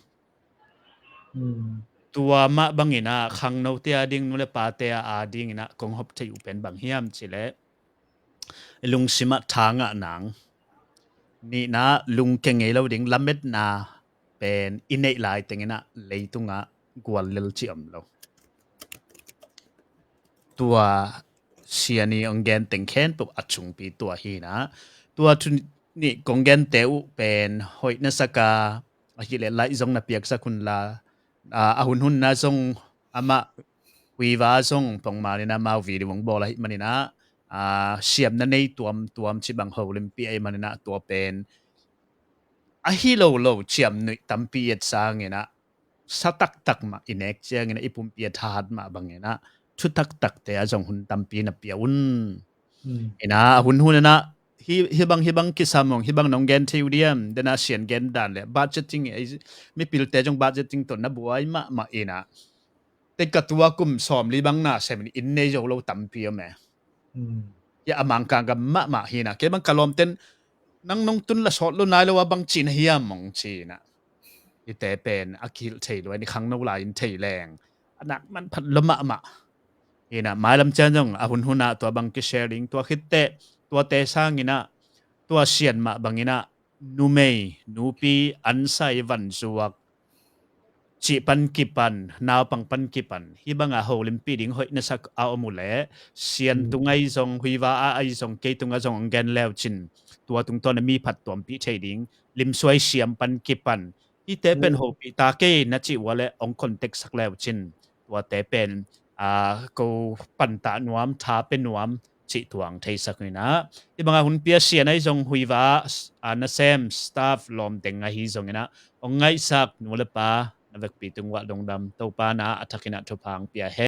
Tua mah banginah khangnote a ding, nu le pate a dinginah kong hop thei uh pen bang hiam cileh, lungsimah tha ngah nang. Nihna, lungke ngei lo ding lametna pen i neih lai tenginah leitungah gual lel ci om lo. Tua siani ong gen teng khempeuh a chungpi tua hinah, tua thu nih kong gente uh pen hoih na saka, ahileh laih zong na piaksak hunla, a, a hunhunna zong amah huiva zong pongmaninah mau video ong bawl ahi maninah, a, siamna nei tuamtuam cibang holimpih ahi maninah tua pen ahi lo lo ciamnuih tampi i et sanginah sa taktak mah i nek cianginah i pumpi a thahat mah banginah thu taktakte a zong hun tampi na pia un. Inah a hunhun inah hi, hibang hibang kisam ong, hibang nong gen thei uh diam, denah sian gen dan le budgeting, mipilte zong budgeting tawh na buai mahmah inah te ka tua kum sawmli bang na semin inn nei zo lo tampi om e. Hi a Mangkang gam mahmah hinah kei bang ka lawmten nang nong tun la sawt lo nai lo a bang cihna hiam ong cinah, hite pen a kihilh thei lo a, ni khangno lai in thei leng a nak manphat lo mahmah. Hinah mailam cian zong a hunhunah tua bang kisharing, tua khitteh tuate sanginah tua sian mah banginah numei nupi ansai vanzuak cih pan kipan, naupang pan kipan hibanga holimpih ding hoih na sak a om uhleh, sian tung ahi zong, huiva a ahi zong, kei tungah zong ong gen leucin tua tungtawn a mi phat tuampih thei ding, limsuai siam pan kipan hite pen hopih ta kei na cih uhleh ong contact sak leucin tuate pen, a, ko pantah nuam, tha pe nuam cih tuang theisak inah, hibanga hun pia sian ahi zong, huiva a nasem staff lawm deng ahi zonginah ong ngaihsak nu le pa na vekpi tung uah lungdam, Topa na a thakinah thupha ong pia hen.